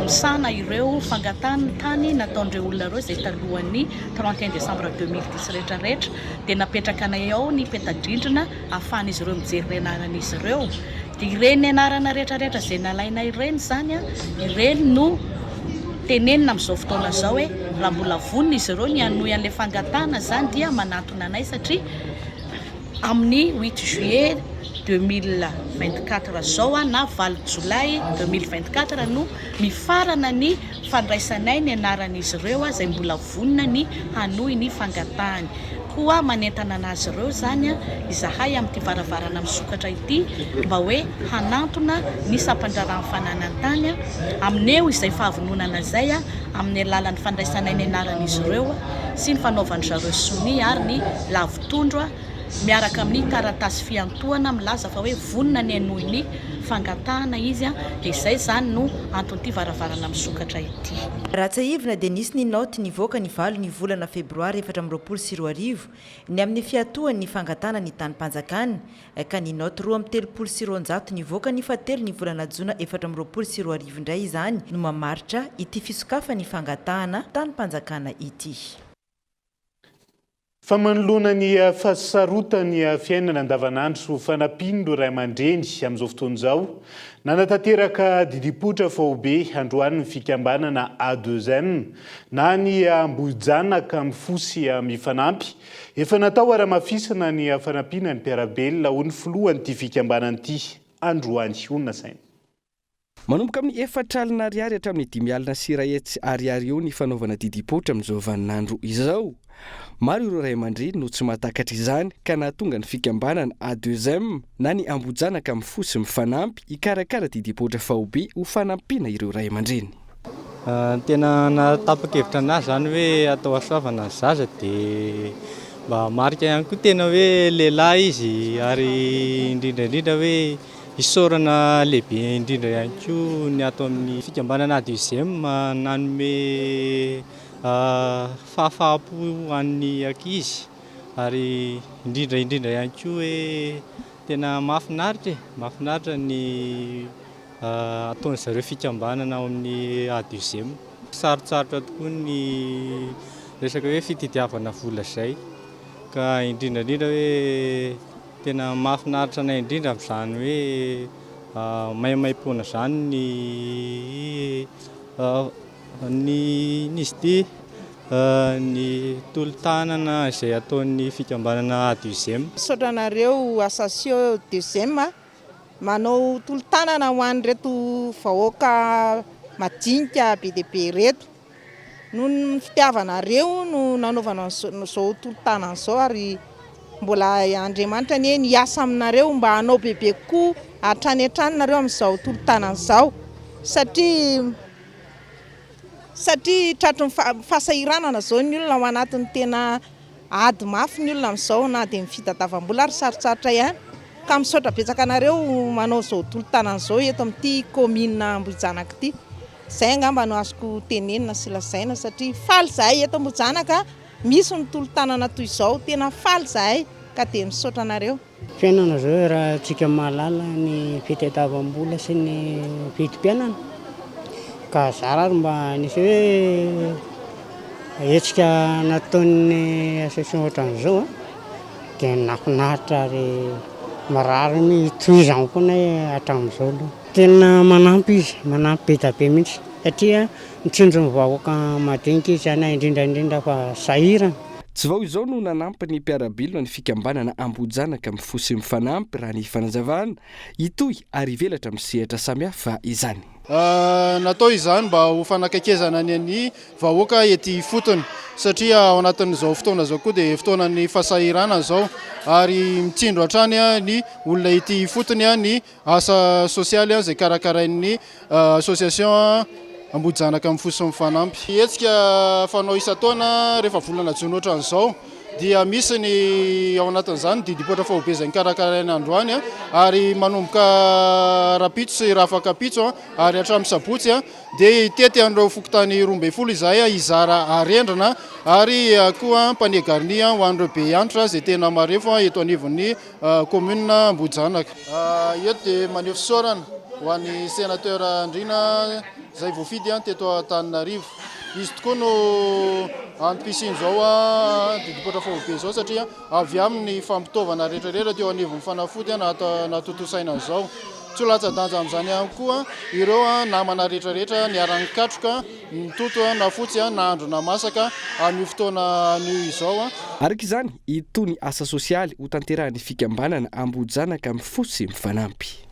misahana ireo fangatahana tany nataon'ireo olona ireo izay talohan'ny 31 décembre 2010 rehetra rehetra dia napetrakanay ao ny peta-drindrina ahafahan'izy ireo mijery ny anaran'izy ireo. Dia ireny anarana rehetra rehetra izay nalainay ireny izany, ireny no tenenina amin'izao fotoana izao hoe raha mbola vonona izy ireo ny hanohy an'ilay fangatahana izany dia manantona anay satria amin'ny huit juillet 2024 izao na valo jolay 2024 no mifarana ny fandraisanay ny anaran'izy ireo izay mbola vonona ny hanohy ny fangatahany. Koa manentana anazy ireo izany izahay amin'ity varavarana misokatra ity mba hoe hanantona ny sampan-draharahan'ny fananan-tany amin'eo izay fahavononana izay amin'ny alalan'ny fandraisanay ny anaran'izy ireo sy ny fanaovan-dry zareo sonia ary ny lavotondro miaraka amin'ny taratasy fiantohana milaza fa hoe vonona ny hanohy ny fangatahana izy dia izay izany no anton'ity varavarana misokatra ity. Raha tsiahivina dia nisy ny naoty nivoaka ny valo ny volana febroary 2024 ny amin'ny fiatohan'ny fangatahana ny tanim-panjakana ka ny naoty 232 nivoaka ny fahatelo ny volana jona 2024 indray izany no mamaritra ity fisokafan'ny fangatahana tanim-panjakana ity. Fa manoloana ny fahasarotan'ny fiainana andavanandro sy ho fanampian'ireo ray aman-dreny amin'izao fotoana izao, nanatanteraka didim-poitra faobe androany ny fikambanana A2M na ny Ambohijanaka Mifoha sy Mifanampy. Efa natao ary hamafisina ny fanampiana ny mpiara-belona, hoy ny filohan'ity fikambanana ity androany. Honina saina. Manomboka amin'ny 40 ariary hatramin'ny 550 ariary eo ny fanaovana didim-poitra amin'izao vaninandro izao. Maro ireo ray aman-dreny no tsy mahatakatra izany ka nahatonga ny fikambanana A2M na ny Ambohijanaka Mifoha sy Mifanampy hikarakara didim-poitra faobe ho fanampiana ireo ray aman-dreny. Ny tena nahatapa-kevitra an'ahy izany hoe atao hasoavana ny zaza dia mba hamarika ihany koa tena hoe lehilahy izy ary indrindra indrindra hoe Isaorana lehibe indrindra ihany koa ny ato amin'ny fikambanana A2M nanome fahafaham-po ho an'ny ankizy ary indrindra indrindra ihany koa hoe tena mahafinaritra e, mahafinaritra ny ataon'ny zareo fikambanana ao amin'ny A2M. Sarotsarotra tokoa ny resaka hoe fitediavana vola izay ka indrindra indrindra hoe Tena mahafinaritra anay indrindra amin'izany hoe maimaimpoana izany ny ny inona izy ity ny tolo-tanana izay ataon'ny fikambanana A2M. Misaotra anareo Association Deuxième manao tolo-tanana ho an'ireto vahoaka madinika be dia be ireto. Noho ny fitiavanareo no nanaovana an'izao tolo-tanana izao ary mbola Andriamanitra anie ny hiasa aminareo mba hanao bebe kokoa hatrany hatrany nareo amin'izao tolo-tanana izao satria satria tratry ny fahasahiranana izao ny olona ao anatin'ny tena ady mafy ny olona amin'izao na dia ny fitadiavam-bola ary sarotsarotra ihany. Ka misaotra betsaka anareo manao izao tolo-tanana izao eto amin'ity kaominina Ambohijanaka ity. Izay angamba no azoko tenenina sy lazaina satria faly izahay eto Ambohijanaka misy ny tolo-tanana toy izao. Tena faly izahay ka dia misaotra anareo. Fiainana izao raha tsika mahalala ny fitadiavam-bola sy ny vidim-piainana ka zara ary mba nisy hoe hetsika nataon'ny association ohatran'izao an, dia nahafinaritra ary mirary ny hitohizany foana hatramin'izao aloha. Tena manampy izy, manampy be dia be mihitsy satria mitsinjo ny vahoaka madinika izy izany indrindra indrindra fa sahirana. Tsy vao izao no nanampy ny mpiara-belona ny fikambanana Ambohijanaka Mifoha sy Mifanampy raha ny fanazavana, hitohy ary hivelatra amin'ny sehatra samihafa izany. Natao izany mba ho fanakaikezana ny ny vahoaka ety ifotony satria ao anatin'izao fotoana izao koa dia fotoanan'ny fahasahiranana izao ary mitsindro hatrany ny olona ety ifotony ny Asa sosialy izay karakarain'ny association Ambohijanaka Mifoha sy Mifanampy. Hetsika fanao isan-taona rehefa volana jona ohatran'izao dia misy ny ao anatin'izany ny didim-poitra faobe izay nokarakaraina androany ary manomboka rahampitso sy rahafakampitso ary hatramin'ny sabotsy dia hitety an'ireo fokontany 12 izahay hizara arendrina ary koa panier garni ho an'ireo be antra izay tena marefo eto anivon'ny Commune Ambohijanaka. Eto dia maneho fisaorana ho an'ny Sénateur Andriana izay voafidy teto Antananarivo. Izy tokoa no antom-pisian'izao didim-poitra faobe izao satria avy aminy ny fampitaovana rehetra rehetra teo anivon'ny fanafody nahatontosaina an'izao. Tsy ho latsa-danja amin'izany ihany koa ireo namana rehetra rehetra niara-nikatroka nitoto na fotsy na andro na masaka amin'io fotoana anio izao. Araka izany, itony asa sosialy hotanterahin'ny fikambanana Ambohijanaka Mifoha sy Mifanampy.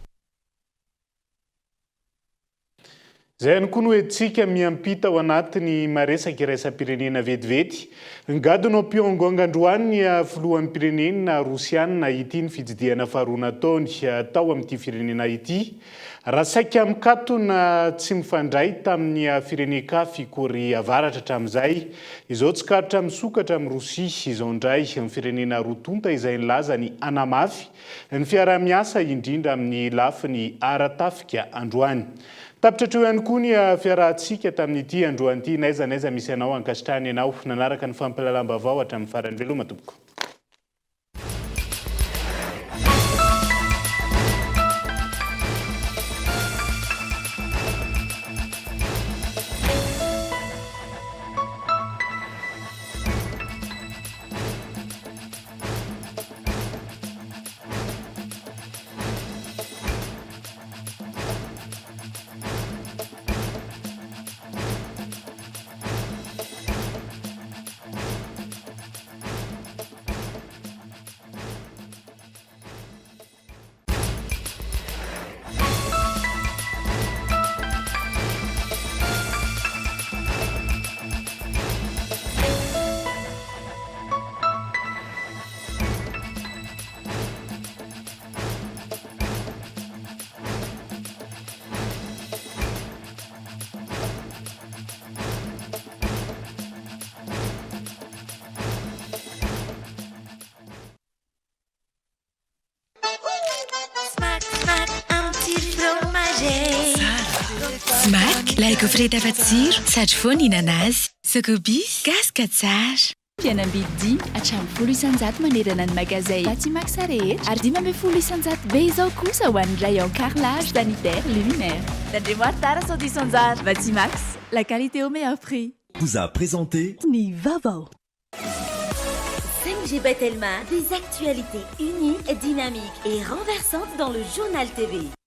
Izay ihany koa no entintsika miampita ao anatin'ny maresaka iraisam-pirenena vetivety. Nigadona ao Pyongyang androany ny filoham-pirenena rosiana ity ny fitsidihana faharoa nataony tao amin'ity firenena ity. Raha saika mikatona tsy mifandray tamin'ny firenen-kafa i Korea Avaratra hatramin'izay, izao tsikaritra misokatra amin'i Rosia izao indray ny firenena roa tonta izay nilaza ny hanamafy ny fiaraha-miasa indrindra amin'ny lafiny ara-tafika androany. Tapitra hatreo ihany koa ny fiarahantsika tamin'ity androany ity. N'aiza n'aiza misy anao, ankasitrahana ianao nanaraka ny fampahalalam-baovao hatramin'ny farany. Veloma tompoko. Smack, ilay gaufrette afa-tsiro sady vao nihinana azy. Socobis, gasy ka tsara. Fihenam-bidy dimy hatramin'ny 10% manerana ny magazay Batimax rehetra ary 15% be izao kosa ho an'ny rayon carrelage sanitaire luminaire. Tandremo ary tara sao diso anjara. Batimax, la qualité au meilleur prix. Vous a présenté. Ny vaovao. 5G by Telma, des actualités uniques, dynamiques et renversantes dans le journal TV.